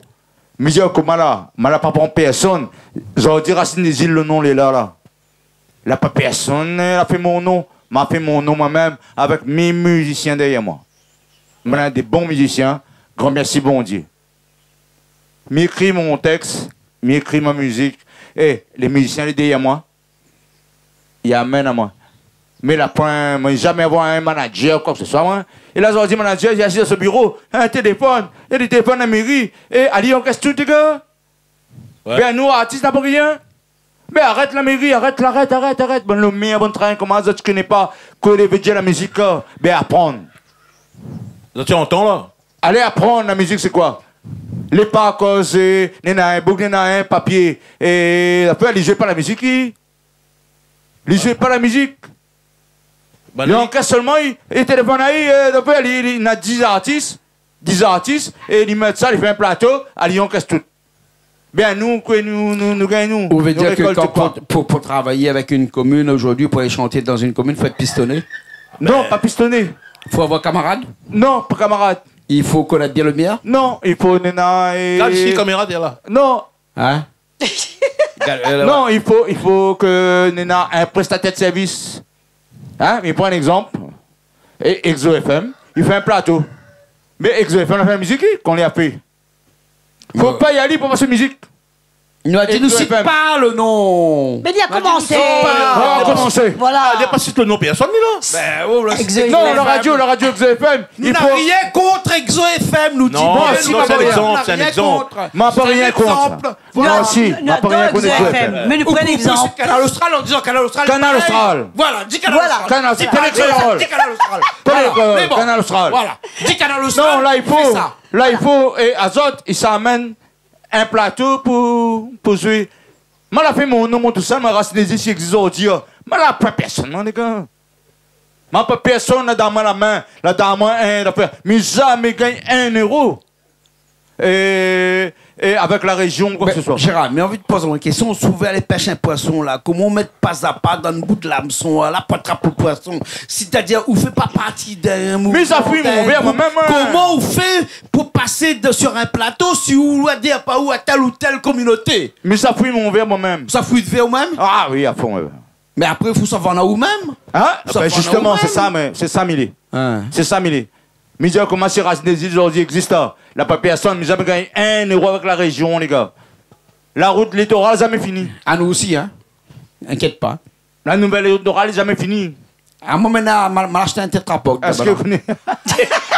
Mi di aou ke ma la, ma la pa pran pèrsone. Zordi Racine des Îles, le non lé la, la. La pa pèrsone la fé mon non. Ma fé mon non moin mèm avèk mi mizisien dèrièr moin. Moin néna de bon mizisien. Gran mèrsi Bondié. Mi ékri mon tèks, mi ékri mon mizik. É lé mizisien lé dèrièr moin. I amèn amoin. Mé la poin, moin zamé avoir in manadjèr, koi ke se soi, moin. É la zordi manadjèr, li asiz dan son biro, in téléfone, é li téléfone la méri, é ali ankès tout, lé gars. Ouais. Bin, nou, artis, na pou rien. Mé arèt la méri, arèt, arèt, arèt, arèt. Bann lo mèr, bann trin, koman zot i koné pa kosa i vé dir la mizik, la ? Bin, aprann. Zot i antann, la ? Alé aprann la mizik, sé koi ? Lé pa akoz, euh, néna in boug, néna in papié, é, anfin, li zoué pa la mizik, li. Li zoué pa la mizik. Li ankès solman, li, li téléfone ali, euh, anfin, li, li, néna dis artis, dis artis, é li mèt sa, li fé in plato, ali ankès tout. Bin, nou, koi, nou, nou, nou gingn, nou, nou rékolt koi ? Ou vé dir ke kan pou, pou, pou travay avèk in komine zordi, pou alé shanté dan in komine, fo èt pistoné ? Non, pa pistoné. Fo avoir kamarad ? Non, pa kamarad. I fo konèt bien le mèr ? Non, i fo néna, euh... Gard si kamarad lé la. Non. Hein ? Gard, euh, la. Non, i fo, i fo ke néna in prestatèr de sèrvis. Hein ? Mi pran in égzanp. É Exo F M, li fé in plato. Mé Exo F M la fé la mizik, li, kan li la fé. Fo pèy ali pou pas mizik. Nou la di, nou sit pa le non. Mé li la komansé. Nou la di, nou sit pa. Voilà. Ah, li la pa sit le non pèrsone, li, la. Bin, oh, la, Exo F M. Non, la radio, la radio Exo F M, nou na rien kont Exo F M, nou di bien, nou na rien kont. Non, sé in égzanp, sé in égzanp. Moin la pa rien kont. Voilà. Non, si, moin la pa rien kont Exo F M. Mé nou pran in égzanp. Ou pé sit Kanal Austral an dizan Kanal Austral. Kanal Austral. Voilà, di Kanal Austral. Kanal Austral. Di Kanal Austral. Voilà. Mé bon. Kanal Austral. Voilà. Di Kanal Austral. Non, la, i fo, la, i fo, é azot, i sa amenn in plato pou, pou zoué. Moin la fé mon non, moin tousèl, moin la ras dézi si égzis zordi. Moin la pa pèrsone, moin, lé gars. Moin la pa pèrsone la donn amoin la min, la donn amoin in afèr. Mi zamé gingn in éro. É, é avèk la réjion, koi ke se soi. Mé Gérard, mi anvi poz aou in késtion. Si ou vé alé pèsh in poison la, koman ou mèt pa zapa dann bout lamson la, la pa trap le poison ? Sétadir, ou fé pa parti d'in mouvman, d'in group. Mi sa fouy mon vèr, moin mèm, hein. Koman ou fé pou pasé de, sur in plato, si ou doi dir pa ou a tèl ou tèl kominoté ? Mi sa fouy mon vèr moin mèm. Sa fouy out vèr ou mèm ? Ah oui, a fon, ouais. Mé apré, fo sa vann aou mèm. Hein ? Sa vann aou mèm. Bin, zistoman, sé sa, mé sé sa mi lé. Hein. Sé sa mi lé. Mi di aou, koman si Racine des Îles zordi i égzis, la pa pèrsone, mi zamé gingn in éro avèk la réjion, lé gars. La rout litoral zamé fini. Ah, nou osi, hein. Inkièt pa. La nouvèl rout litoral zamé fini. Ah, moin, mi néna, ma, ma ashté in tétrapod laba la. Èske ou koné ?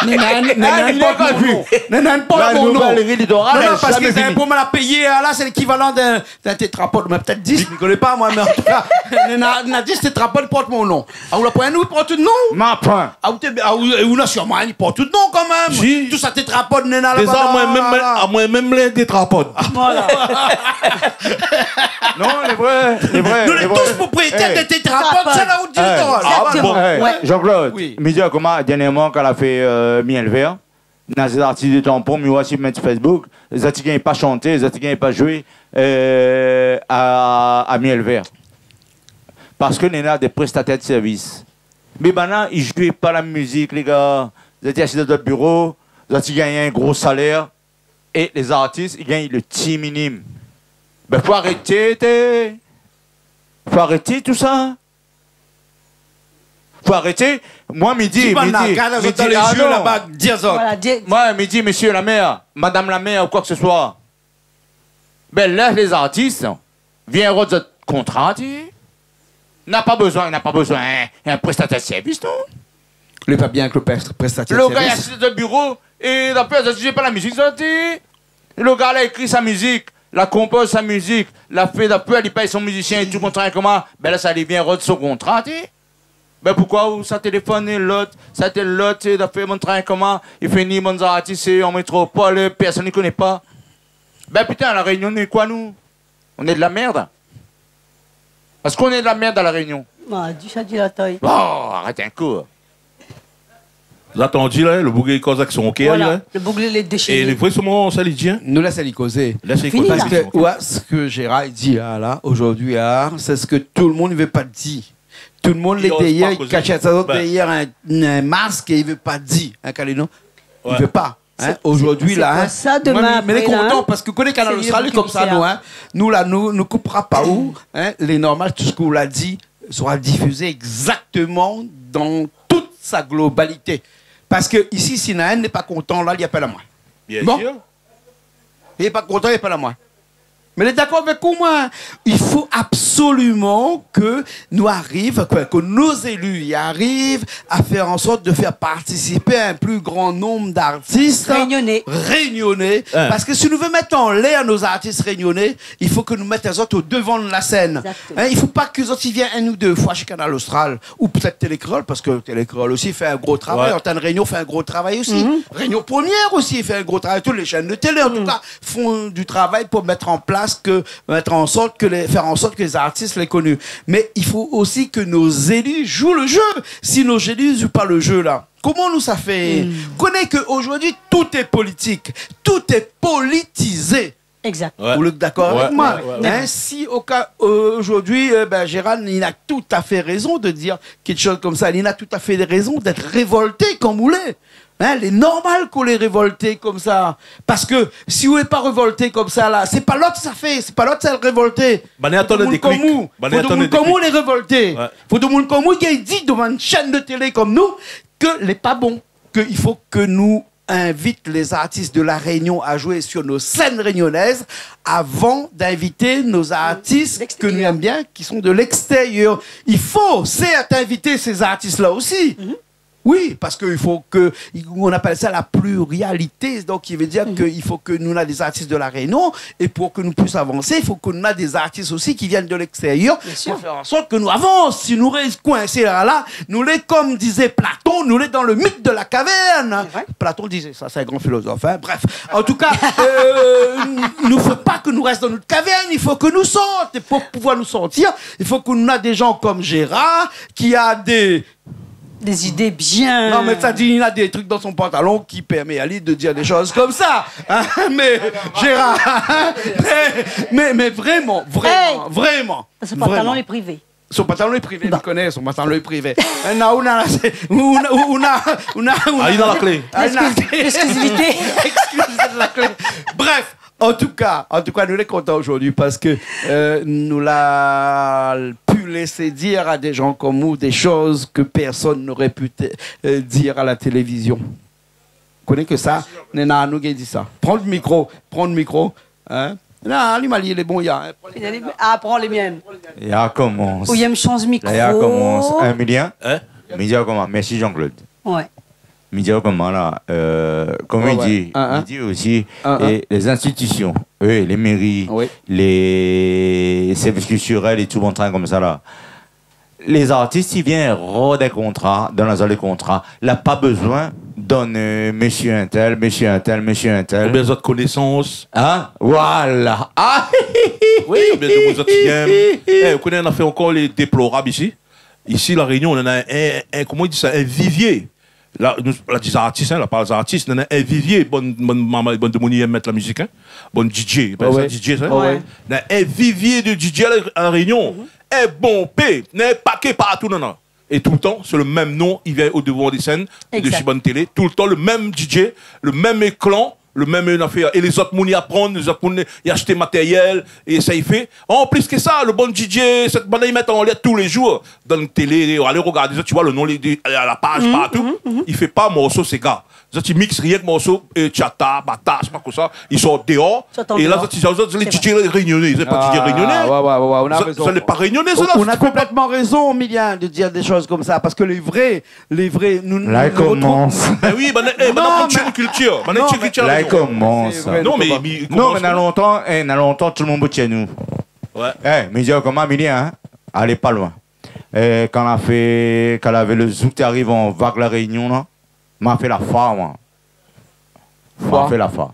Néna, néna, néna, néna in port mon non. Néna in port mon non. La nouvèl rout litoral zamé fini. Non, non, parske pou moin la péyé, ah, la, sé lékivalan d'in, d'in tétrapod. Mé pétèt dis, mi koné pa, moin, mé an tou ka, néna, néna dis tétrapod i port mon non. Ah, ou la pran, ou port out non ? Ma pran. Ah, ou té, ah, ou, ou na sirman in i port out non kanmèm. Si. Tout sa tétrapod néna laba. Déza, la, moin mèm, la, la. Ah, moin mèm lé tétrapod. Voilà. Non, lé vré, lé vré, lé vré. Nou lé tous propriétèr de tétrapod, sé la rout litoral. Exactement. Ah bon ? Ouais. Jean-Claude, mi di aou koman, dernièrman, kan la fé, euh, Miel Vert, néna zot artis de Tampon, mi oi si mèt Facebook, zot i gingn pa shanté, zot i gingn pa zoué, euh, a, a Miel Vert. Parske néna dé prestatèr de sèrvis. Mé banna, i zoué pa la mizik, lé gars. Zot i asiz dan zot biro, zot i gingn in gro salèr, é lé zartis i gingn le ti minim. Bin, fo arété, té. Fo arété tousa. Fo arété. Moin, mi di, mi di, mi di, ah non. Voilà, di. Moin, mi di, mésyé la mèr, madam la mèr ou koi ke se soi, bin, lès lé zartis vien rod zot kontra, ti. Na pa bezoin, na pa bezoin in, in prestatèr de sèrvis, non ? Lé pa bien ke le pres-, prestatèr de sèrvis. Le gars i asiz dan biro, é la pèr, zot i zoué pa la mizik, zot, ti. Le gars la ékri sa mizik, la konpoz sa mizik, la fé, la pèr, li pèy son mizisien é tout, kontra, koman, bin la, sa li vien rod son kontra, ti. Bin, poukoi ou sa téléfone lot, sa té lot, é la fé mon trin, koman, i fé ni bann zartis, sé an métropol, é pèrsone i koné pa. Bin, putain, La Rénion, nou lé koi, nou ? On est de la merde. Èske on est de la merde à La Réunion ? Bon, di sa, di la tay. Oh, arèt in kou. Zot la antandi la, le boug i koz avèk son kèr, voilà, la. Le boug lé déshiré. É lé vré, soman, sa li di, hein. Nou lès ali kozé. Lès ali kozé. Fini, la. Parske, ouais, sak Gérard i di la, la, zordi, la, sé sak tout le moun i vé pa di. Tout le moun lé dèrièr, i kash sa dèrièr in, in mask é i vé pa di. Hein, Kalino ? I vé pa. Hein, zordi la, hein. Sé koi sa, demin, moin, mi lé kontan, la, hein ? Parske ou koné Kanal Austral, sé li konmsa, nou, hein. Nou la, nou, nou koupra pa ou, hein. Lé normal, tout sak ou la di sera difizé égzaktoman dan tout sa globalité. Parske isi, si néna inn lé pa kontan, la, li apèl amoin. Bien sir. Bon. Li lé pa kontan, li apèl amoin. Mé lé dakor avèk ou, moin. I fo absoliman ke nou ariv, ke, ke nos élus i ariv a fèr an sort de fèr partisipé in pli gran nonb d'artis rényoné. Rényoné. Hein. Parske si nou vé mèt anlèr nos artis rényoné, i fo ke nou mèt azot o devan de la sèn. Exactement. Hein, i fo pa ke zot i vien inn ou dé foi shé Kanal Austral, ou pétèt Télé Kréol, parske Télé Kréol osi i fé in gro travay, ouais. Antenne Réunion i fé in gro travay osi. Mhm. Réunion Première osi i fé in gro travay. Tout lé shèn de télé, an tou ka, fon du travay pou mèt an plas ke, mèt an sort ke lé, fèr an sort ke lé zartis lé koni. Mé i fo osi ke nos élus zoué le jeu. Si nos élus zoué pa le jeu, la, koman nou sa fé ? Hmm. Koné ke zordi, tout lé politik, tout lé politizé. Exact. Ouais. Ou lé dakor avèk moin ? Ouais, ouais, ouais. Hein, si o ka, euh, zordi, euh, bin, Gérard, li na tout à fait rézon de dir kékshoz konmsa. Li na tout à fait rézon d'èt révolté konm ou lé. Hein, lé normal k'ou lé révolté konmsa. Parske si ou lé pa révolté konmsa, la, sé pa lot sa fé, sé pa lot sa lé révolté. Bann i atann le déklik. Fo demoun konm ou, fo demoun konm ou lé révolté. Ouais. Fo demoun konm ou i di devan in shèn de télé konm nou ke lé pa bon, ke i fo ke nou invite les artistes de La Réunion à jouer sur nos scènes réunionnaises avant d'inviter nos artistes que nous aimons bien, qui sont de l'extérieur. Il faut, certes, inviter ces artistes-là aussi. Oui, parce qu'il faut que, on appelle ça la plurialité, donc qui veut dire qu'il faut que nous, on a des artistes de La Réunion, et pour que nous puissions avancer, il faut que nous, on a des artistes aussi qui viennent de l'extérieur, pour faire en sorte que nous avancons. Si nous restons coincés là, là, nous les, comme disait Platon, nous les dans le mythe de la caverne. Platon disait ça, c'est un grand philosophe, hein. Bref, en tout cas, euh, il ne faut pas que nous restons dans notre caverne, il faut que nous sortions. Et pour pouvoir nous sortir, il faut que nous, on a des gens comme Gérard, qui a des Des idées bien. Non, mais ça dit, il a des trucs dans son pantalon qui permet à lui de dire des choses comme ça. Hein, mais, Gérard, mais, mais, mais vraiment, vraiment, vraiment. Son pantalon est privé. Son pantalon est privé, je connais, son pantalon est privé. Hein, non, on a, on a, on a, on a, on a, ah, il a la clé. Exclusivité. Exclusivité de la clé. Bref, en tout cas, en tout cas, nous sommes contents aujourd'hui parce que, euh, nous l'a pu laisser dire à des gens comme vous des choses que personne n'aurait pu te-, euh, dire à la télévision. Vous connaissez que ça, néna, nou gingn di sa. Prends le micro, prends le micro, hein. Non, allume, allume, il est bon, il y a, hein. Ah, prends les miennes. Ou yèm shanj mikro. La, ya komans. Hein, Milien ? Hein ? Milien, koman ? Merci, Jean-Claude. Ouais. Mi di aou koman la, euh, koman i di, i di osi, é lé zinstitision, oui, lé méri, lé sèrvis kiltirèl é tout bann trin konmsa la. Lé zartis i vien rod in kontra, dann azot lé kontra, la pa bezoin dann, euh, mésyé intèl, mésyé intèl, mésyé intèl. Oubien zot konésans. Hein ? Voilà. Ah ! Oui, oubien demoun zot i yèm. Eh, ou koné, nou la fé ankor lé déplorab isi. Isi, La Rényon, nou néna in, in, koman i di sa, in vivié. La, nou, la di zartis, hein, la pa zartis, néna in vivié, bann, bann, bann, bann demoun i yèm mèt la mizik, hein. Bann DJ, i apèl sa DJ, sa. Ouais, ouais. Néna in vivié de DJ a La, a La Rényon. Mhm. In bonpé, néna in paké partou, néna. É toultan, sé le mèm non, i vien o devan dé sèn, desi bann télé. Toultan le mèm DJ, le mèm ékran, le mèm, euh, nafèr. É lézot moun i aprann, lézot moun i ashté matérièl, é sa i fé. An plis ke sa, le bann DJ, sèt bann i mèt anlèr tou lé zour dann télé, alé rogardé, zot i voi le non, lé, lé, a la paz, partou. I fé pa morso séga. Zot i mix rienk morso, euh, tchata, bata, sé pa kosa. I sort déor. É la, zot i, zot, lé DJ rényoné, zot lé pa DJ rényoné. Ah ouais, ouais, ouais, ouais, ou na rézon. Zot lé pa rényoné, zot la. Ou na konplètman rézon, Milien, de dir dé shoz konmsa, parske lé vré, lé vré, nou, nou, nou retrouvons. La i komans. Eh oui, bann, eh, bann i aprann tchèn kiltir. Bann i tchèn kiltir. La i komans. Non, mé, mé i komans. Non, mé na lontan, eh, na lontan, tout le moun bout shé nou. Ouais. Eh, mi di aou koman, Milien, hein, alé pa loin. Eh, kan la fé, kan lavé le zouk té ariv an vag La Rényon, la, ma fé la far, moin. Ma fé la far.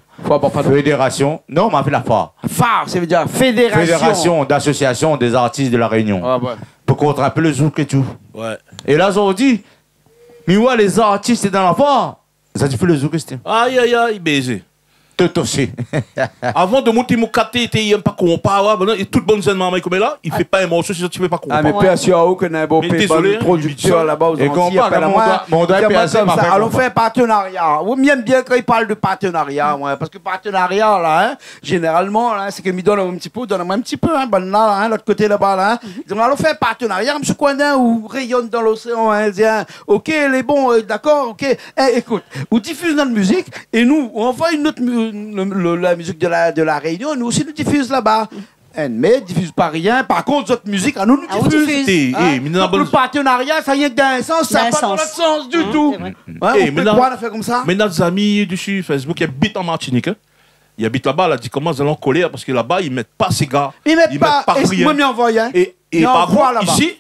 Fédération. Non, ma fé la far. Far, sa i vé dir fédération. Fédération d'associations des artistes de La Réunion. Ah ouais. Pou kontr in pé le zouk é tou. Ouais. É la, zordi, mi oi lé zartis dan la far. Sa i fé le zouk, èské. Ay, ay, ay, bézé. Tout osi. Avan, demoun té moukaté, té i yèm pa konpa, ouais, bann, é tout bann zèn marmay koméla, i fé pa in morso si zot i fé pa konpa. Ah, mé pèrsone, ou koné bonpé, bann prodiktèr laba, ou zan i apèl amoin, i di amoin konmsa, alon fé in partenarya. Ou mi yèm bien kan i parl de partenarya, moin, parske partenarya la, hein, zénéralman la, sé ke mi donn in ti pé, donn amoin in ti pé, hein, bann la, hein, lot koté laba la, hein. Donk, alon fé in partenarya, mésyé Coindin, ou rényone dan loséan Indien, OK, lé bon, euh, dakor, OK. Eh, ékout, ou difiz nout mizik é nou, ou anvoy nout mi-, le, le, la mizik de La, de La Rényon, nou osi nou difiz laba. Hein, mé difiz pa rien. Par kont, zot mizik, anou, nou difiz. Ah, ou difiz. Hein ? Eh, mé donk, le partenarya, sa i vien dan in sans, sa i va pa dan lot sans ditou. Sé vré. Hein, ou pé krwar in nafèr konmsa. Mé nout zami desi Facebook, i abit an Martinik, hein. I abit laba, la di koman zot lé an kolèr parske laba i mèt pa séga, i mèt pa rien. I mèt pa, é moin mi anvoy, hein. É, é par kont, isi,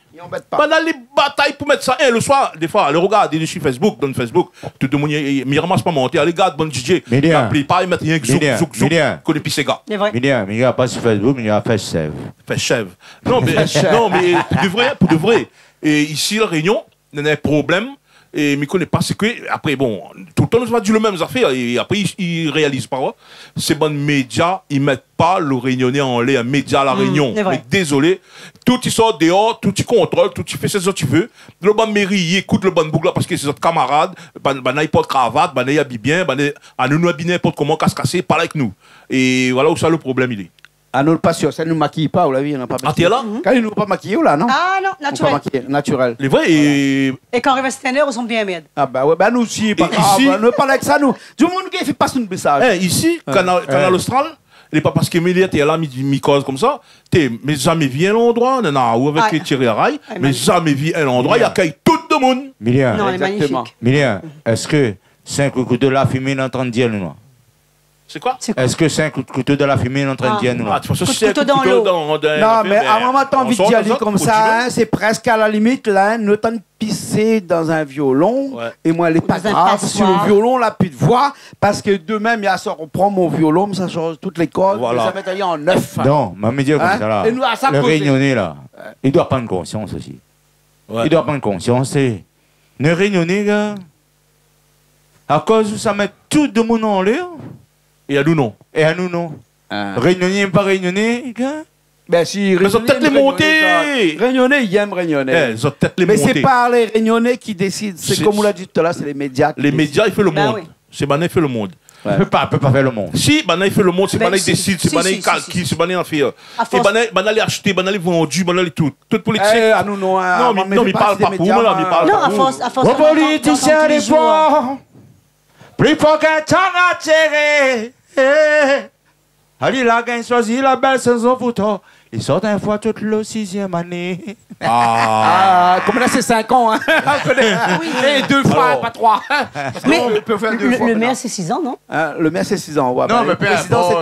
bann la lé batay pou mèt sa. Eh, le soir, défoi, alé rogardé desi Facebook, dan Facebook, tout demoun, i, i, mi ramas pa manti, alé gard bann DJ, la plipar i mèt rienk zouk, zouk, zouk, koné pi séga. Sé vré. Milien, mi gard pa si Facebook, mi gard Fèsh Sèv. Fèsh Sèv. Non, mé, non, mé pou de vré, pou de vré. É isi, La Rényon, néna in problèm, é mi koné pa sé ke, apré, bon, toultan nou va dir le mèm zafèr, é apré, i, i réaliz pa, ouais. Sé bann média, i mèt pa le Rényoné anlèr, média La Rényon. Sé vré. Mé dézolé, tout i sort déor, tout i kontrol, tout i fé sak zot i vé. Le bann méri i ékout le bann boug la parske sé zot kamarad, bann, bann la i port kravat, bann la i abiy bien, bann la, anou, nou abiy ninport koman, kas kasé, parl avèk nou. É voilà ousa le problèm i lé. Ah, nou pa sir sèn, nou makiy pa, ou la vi, nou pa makiy. Ah, t'es là ? Kan nou pa makiy, ou la, non ? Ah non, naturel. Ou pa makiy, naturel. Lé vré, é... É kan i rès in èr, ou sanm bien mèrd. Ah, ba oué, ba nou osi, pa grav, nou parl èk sa, nou. Di moun ki fé pas in mésaz. Eh, isi, Kanal, Kanal Austral, lé pa parske mi lé atèr la, mi, mi koz konmsa, té, mé zamé vi in landroi, nana, ou avèk Thierry Aray, mé zamé vi in landroi i akèy tout demoun. Milien. Non, lé magnifik. Exactement. Milien, èske sé in kout kouto dan la fimé lé antrin dir nou la ? Sé koi ? Sé koi ? Èske sé in kout kouto dan la fimé lé antrin dir nou la ? Ah, de tout fason, kout kouto dan lo. Non, mé a in moman, t'as anvi d'y alé konmsa, hein, sé prèsk a la limit, la, hein, nou tann pisé dan in violon, é moin, lé pa grav, si lo violon la pi d'voi, parske demin, mi sa ropran mon violon, mi sa sanz tout lé kord, mi sa mèt ali an nèf. Non, mé mi di konmsa la, é nou, a sa koté. Lo Rényoné la, i doi pran konsians osi. I doi pran konsians, sé, nou Rényoné, gars, akoz ou sa mèt tout demoun anlèr, é anou non. É anou non. Rényoné, pa Rényoné, gars. Ben, si, mé zot tèt lé monté. Rényoné, zot i èm Rényoné. Eh, zot tèt lé monté. Mé sé pa lé Rényoné ki désid. Sé konm ou la di talèr, sé lé média ki désid. Lé média i fé lo mond. Sé banna i fé lo mond. Pé pa, pé pa fé lo mond. Si, banna i fé lo mond, sé banna i désid, sé banna i kalkil, sé banna i fé. É banna, banna lé ashté, banna lé vandi, banna lé tout. Tout politik. Eh, anou non, non, mé mi parl pa pou ou la, mi parl pa pou ou. Non, a fors, a fors, o politisien, lé for. Pli for k'in tang a téré. Eh. Ali la gingn shoizi la bèl sézon pou tou. Li sort in foi tout lo sizièm ané. Ah, konm la, sé sink an, hein. Oui. É dé foi, pa troi. Mé lo mèr, sé sizan, non ? Hein, lo mèr, sé sizan, oué. Non, mé lo prézidan, sé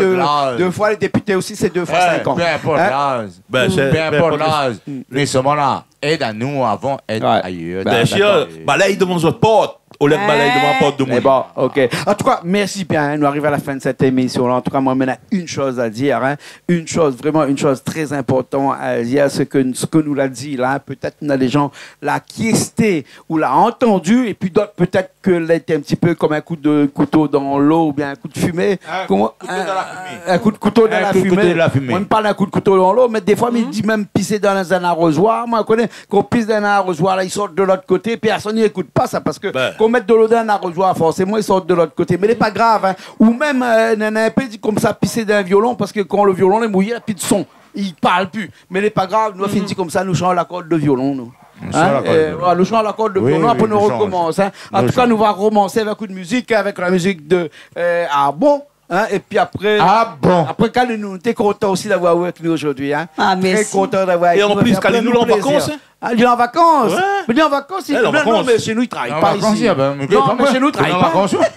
dé foi, lé dépité osi, sé dé foi sink an. Pé inport laz. Pé inport laz. Mé solman la, èd anou avan èd ayèr. Bien sir, balèy dovan zot port. Olié balèy dovan la port demoun. Mé bon, OK. An tou ka, mèrsi bien, hein. Nou ariv a la fin de sèt émision la. An tou ka, moin, mi néna in shoz a dir, hein. In shoz, vréman in shoz trè inportan a dir, sé ke sak nou la di la, pétèt néna dé jan la ki èsté ou la antandi, épi d'ot pétèt ke la été in ti pé konm in kout kouto dan lo oubien in kout fimé. Koman ? In kout kouto dan la fimé. In kout kouto dan la fimé. Moin, mi parl in kout kouto dan lo, mé défoi, mi di mèm pisé dan in arozoir. Moin, mi koné, kan ou pis dan in arozoir la, i sort de lot koté, pèrsone i ékout pa sa, parske kan ou mèt dolo dan in arozoir, forséman, i sort de lot koté. Mé lé pa grav, hein. Ou mèm, euh, néna in pé di konmsa, pisé dan in violon, parske kan lo violon lé mouyé, la pi de son. I parl pi. Mé lé pa grav, nou la fini konmsa, nou shanj la kord de violon, nou. Nou shanj la kord de violon, apré nou rokomans, hein. An tou ka, nou va romansé avèk in mizik, avèk la mizik de, euh, Ah bon. Hein, épi apré, apré, Kalinou, nou té kontan osi d'avoir aou avèk nou zordi, hein. Ah, mèrsi. Trè kontan d'avoir aou avèk nou. É an plis, Kalinou lé an vakans, hein. Ah, li lé an vakans. Oué. Mé li lé an vakans, non, mé shé nou, li travay pa isi. Non, mé shé nou, li travay pa. Li lé an vakans, oué.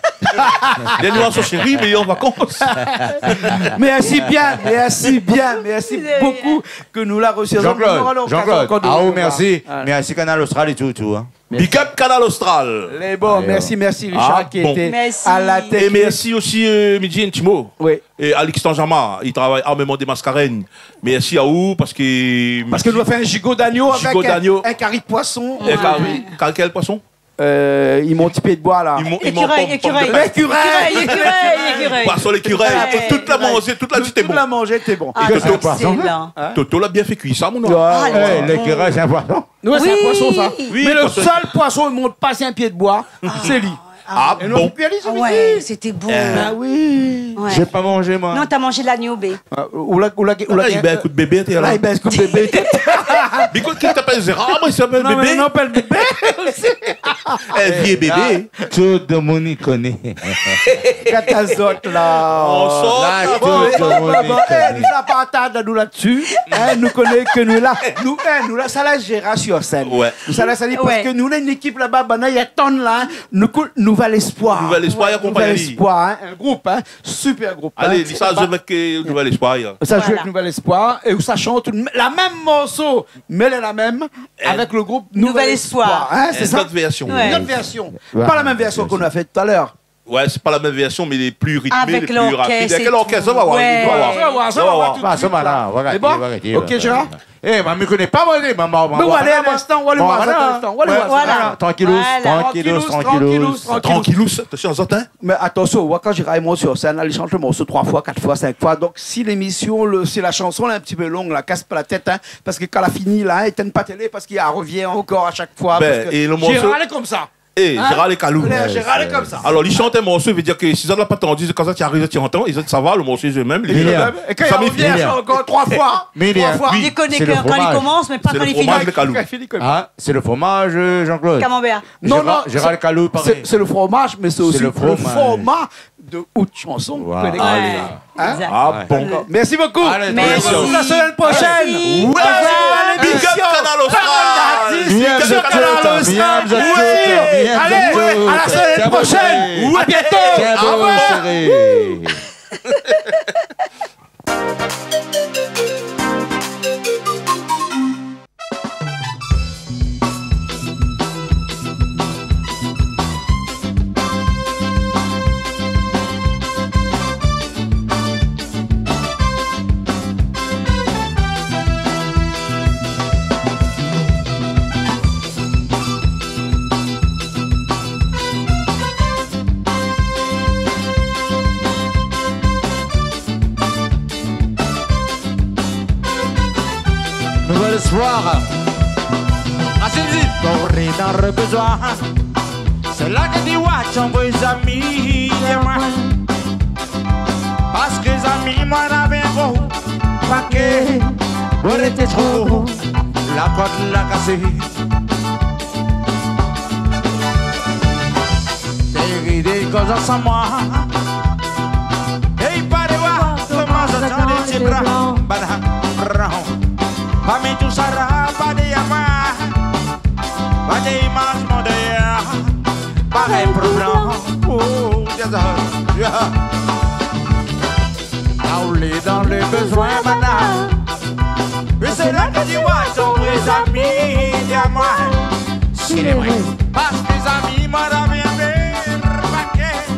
Li lé an vakans. Mèrsi bien, mèrsi bien, mèrsi bokou ke nou la resi. Jean-Claude, Jean-Claude, aou mèrsi. Mèrsi Kanal Austral é tout, tout, hein. Big up Kanal Austral. Lé bon, mèrsi, mèrsi Richard ki été a la teknik. É mèrsi osi, euh, mi di in ti mo. Oui. É Alix Tanjama, li travay armement dé maskarèn. Mèrsi aou, parske nou la fé in jigo d'agno avèk in kari poison. In kari, kari kèl poison ? Euh, i mont ti pié d'boi la. Ékirèy, ékirèy. Ékirèy, ékirèy, ékirèy. Poison lékirèy. Tout la manzé, tout la di té bon. Tout la manzé, té bon. Ah, Toto, excellent. Toto la bien fé kui sa, mon noir. Lékirèy, sé in poison. Non, sé in poison, sa. Oui, poison. Mé lo sèl poison i mont pa si in pié d'boi, sé li. Ah bon ? Ah oué, sété bon. Ah oui. Oué. J'ai pas mangé, moi. Non, t'as mangé l'agneau, bé. Ah, ou la, ou la, ou la, ah, i bès kout bébé, té la. Ah, i bès kout bébé, té. Mé kosa i apèl Gérard, i apèl bébé. Non, mé nou apèl bébé osi. Eh, vié bébé. Tout demoun i koné. Kat azot la. Tout demoun i koné. Eh, nou sa pa tard anou la dsi. Hein, nou koné ke nou la, nou, hein, nou la, sa la Gérard sur scène. Oué. Nou sa la, sa li, parske nou néna in ékip laba, banna i atann la, hein. Nou kout Nouvel Espoir. Nouvel Espoir, hein, in group, hein, super group, hein. Alé, sa zoué avèk, euh, Nouvel Espoir, hein. Sa zoué avèk Nouvel Espoir, é ou sa shant la mèm morso, mé la mèm, avèk lo group Nouvel Espoir, hein, sé sa ? In ot vèrsion. Oué. In ot vèrsion. Pa la mèm vèrsion ke nou la fé talèr. Oué, sé pa la mèm vèrsion, mé lé pli ritmé, lé pli rapid. Avèk lorkès é tout. Avèk lorkès, sa va oir, sa va oir. Sa va oir, sa va oir. Mé bon, OK, Gérard. Eh, mé mi koné pa, moin, mé bon, bon, alé, in instan, ou alé oir sa, in instan, ou alé oir sa. Voilà. Trankilou, trankilou, trankilou. Trankilou, atann, hein. Mé atansion, ou oi, kan Gérard i mont sur scène la, li shant lo morso troi foi, kat foi, sink foi. Donk, si lémision, lo, si la shanson lé in ti pé long la, kas pa la tèt, hein, parske kan la fini la, hein, étinn pa télé, parske i arvien ankor a shak foi, parske Gérard lé konmsa. É, Gérard Lecailloux. Gérard Lecailloux, sa. Alor, li shant in morso, i vé dir ke si zot la pa tandi, kan zot i ariv, zot i antann, é zot i sava, lo morso i zoué mèm, li lé la mèm. É kan li rovien, li shant ankor troi foi. Mé li, troi foi. Li koné ke kan li komans, mé pa kan li fini. Sé lo fromaz, Lecailloux. Kan li fini, kan mèm. Ah, sé lo fromaz, euh, Jean-Claude. Camembert. Non, non, Gérard Lecailloux, parèy. Sé, sé lo fromaz, mé sé osi lo forma de out shanson. Voilà. Hein ? Exact. Ah bon. D'accord. Merci beaucoup. Allez, merci. Merci. La semaine prochaine. Merci. Au revoir. Big up Kanal Austral. Big up Kanal Austral. Miam, miam, miam, miam. Allez, à la semaine prochaine. À bientôt. Au revoir. Nouvel espoir. Asidi. Kan ou lé dan le bezoin, sé la ke di wa, ou anvoy zami, é moin. Parske zami, moin lavé gro pakèt, moin lété tro gro, la kord la kasé. Té ri dé koz ansanm moin. É i paré wa, koman sa tandé ti blan, bana, blan. Parmi tout sa la, pa dé amoin. Pa dé imaz mon dèyèr. Parèy pou blan. Oh, ya, ya. Kan ou lé dan le bezoin, bana. Mé sé la ke di wa, ou anvoy zami, é moin. Si lé vré. Parske zami, moin lavé in bèr pakèt.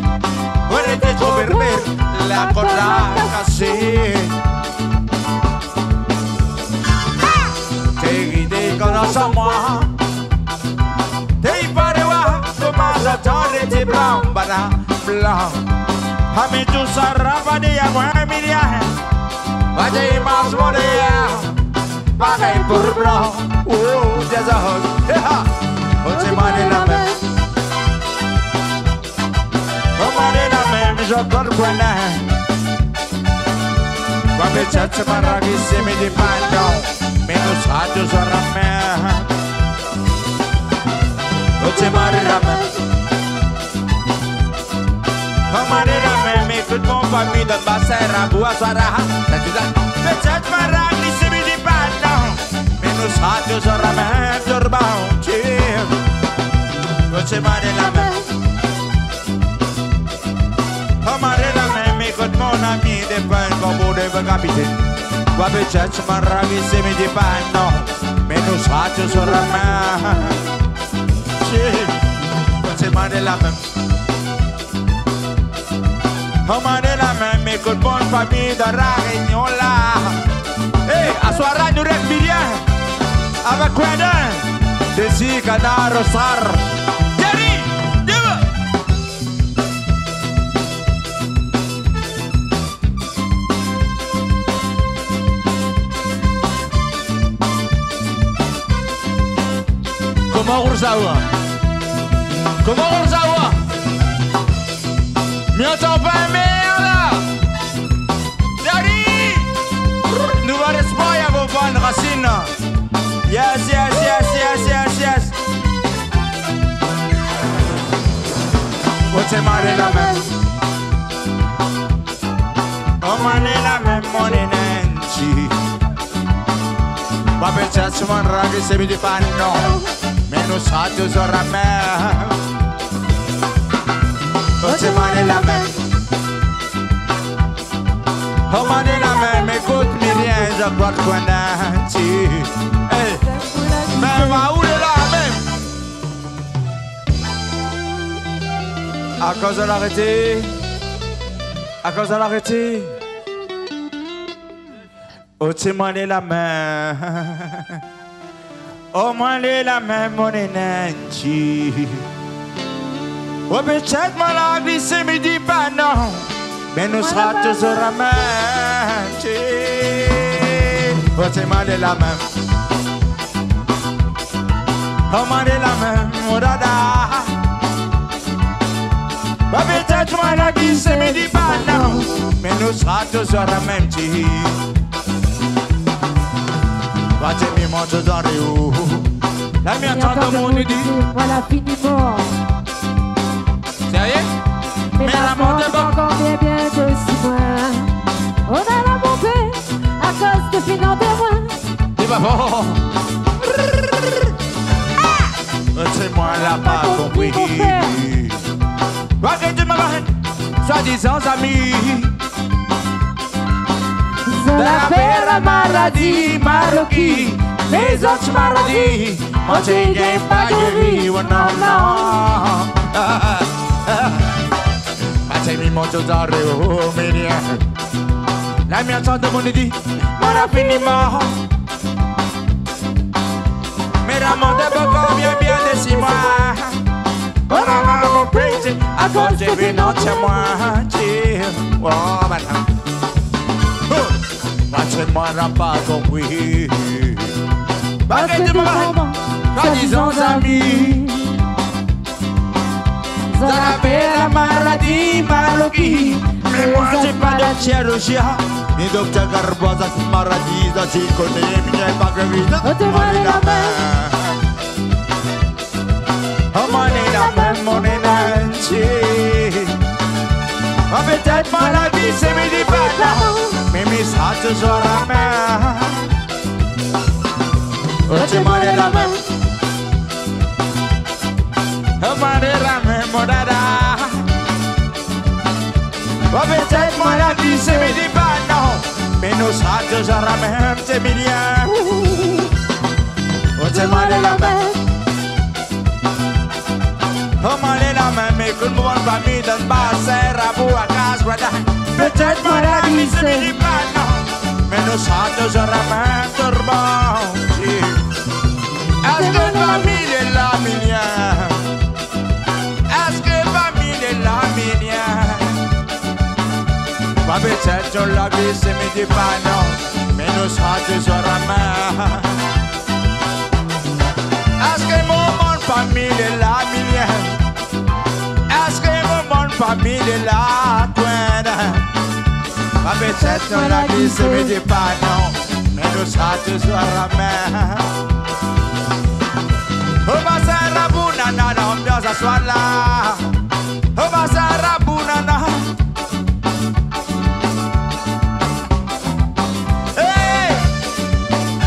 Moin lété tro bèrbèr, la kord la kasé. Té ri dé koz ansanm moin. Té i paré wa, koman sa tandé ti blan, bana, blan. Parmi tout sa la, pa dé amoin, mi rien. Pa dé imaz mon dèyèr. Parèy pou blan. Oh, ya, ya. Hé, ha. Ou té mandé la mèm. Ou mandé la mèm, mi zot kone. Wa pétèt sé maragi, sé mi di pa non. Mé nou sra touzour la mèm. Ou té mandé la mèm. Ou mandé la mèm, ékout mon fami, dan basin, Rabou, Aswara. Pétèt maragi, sé mi di pa non. Mé nou sra touzour la mèm, tourbanté. Ou té mandé la mèm. Ou mandé la mèm, ékout mon ami, dé pèn konm ou dé kapitèn. Wa pétèt maragi, sé mi di pa non. Mé nou sra touzour la mèm. Ou té mandé la mèm. Ou mandé la mèm, ékout mon fami dan La Rényon la. Hé, aswar la nou rès bien. Avèk Quentin, Desi, Kanal Austral. Thierry, Diego. Koman ou sa va ? Koman ou sa va ? Mi antann pa in mèr la. Dali ! Nouvel espoir, ya vos bonnes racines. Yes, yes, yes. Ou té mandé la mèm. Ou mandé la mèm, mon néna in ti. Wa pétèt maragi, sé mi di pa non. Mé nou sra touzour la mèm. Ou té mandé la mèm. Ou mandé la mèm, ékout, mi rien, zot kone ti. Hey. Mé ma ou lé la mèm. Akoz ou la arété ? Akoz ou la arété ? Ou té mandé la mèm. Ou mandé la mèm, mon néna in ti. Ou pétèt maragi, sé mi di pa non. Mé nou sra touzour la mèm ti. Ou té mandé la mèm. Ou mandé la mèm, mon dada. Ba pétèt moin la glisé, mé di pa non. Mé nou sra touzour la mèm ti. Ba té mi mont dan lé o. La mi antann domoun i di, moin la fini mor. Sérié ? Mé la mor lé pa ankor bien, bien dési moin. Ou la monté akoz de finan de moin. Lé pa bon. Ah ! Sé moin la pa konpri. Wa ke di ma ba, swadizan zami. Zot la apèl la maladi maloki, mé zot maladi, moin té gingn pa géri, oh non, non. Ba té mi mont dan lé o, mé bien. La mi antann domoun i di, moin la fini mor. Mé la mor lé pa ankor bien, bien dési moin. Oh maman, mon péti, akoz de finan de moin. Oh, madam. Oh. Ba té moin la pa konpri. Ba ke di ma ba, swadizan zami. Zot la apèl la maladi maloki. Mé moin sé pa doktèr Roger, ni doktèr Garbois, sa maladi sa ti koné, mi gingn pa géri. Ôté moin la min. Oh, moin lé la mèm, moin lé la mèm ti. Ba pétèt moin la glisé, mé di pa non. Mé mi sra touzour la mèm. Ôté moin la min. Ôté moin la min, mon dada. Ba pétèt moin la glisé, mé di pa non. Mé nou sra touzour la mèm, sé bien. Ôté moin la min. Ôté moin la min, mé kout mon bann fami dan Basin Rabou, Akaz, Gwendan. Pétèt moin la glisé, mé di pa non. Mé nou sra touzour la mèm tourmanté. Èske fami lé la, Milien ? Èske fami lé la, Milien ? Ba pétèt nou la glisé, mé di pa non. Mé nou sra touzour la mèm. Èske mon bann fami lé la, Milien ? Èske mon bann fami lé la, Gwendan ? Ba pétèt nou la glisé, mé di pa non. Mé nou sra touzour la mèm. O Basin Rabou, nana, lanbians aswar la. O Basin Rabou, nana. Hey !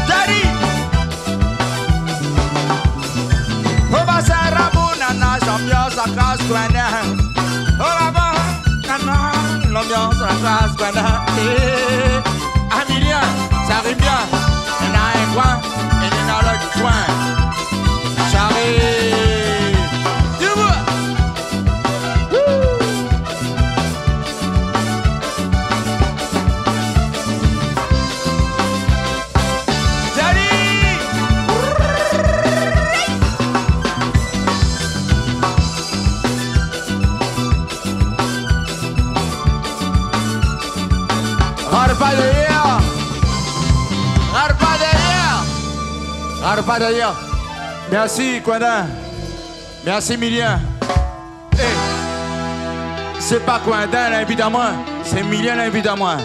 Daddy ! O Basin Rabou, nana, lanbians Akaz, Gwendan. O Rabou, nana, lanbians Akaz, Gwendan. Hey ! A Milien, sa rim bien. Néna in koin, é néna lot koin. Charé. Debout. Dali ! Rad pa dèrièr. Rad pa dèrièr. Rad pa dèrièr. Mèrsi, Gwendan. Mèrsi, Milien. É, sé pa Gwendan la invit amoin, sé Milien la invit amoin.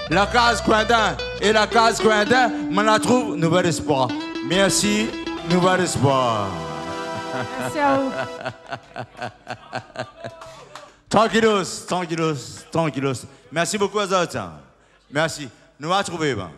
La kaz Gwendan é la kaz Gwendan, moin la trouv Nouvel Espoir. Mèrsi, Nouvel Espoir. Mèrsi a ou. Trankilos, trankilos, trankilos. Mèrsi bokou azot. Mèrsi. Nou va trouvé, bin.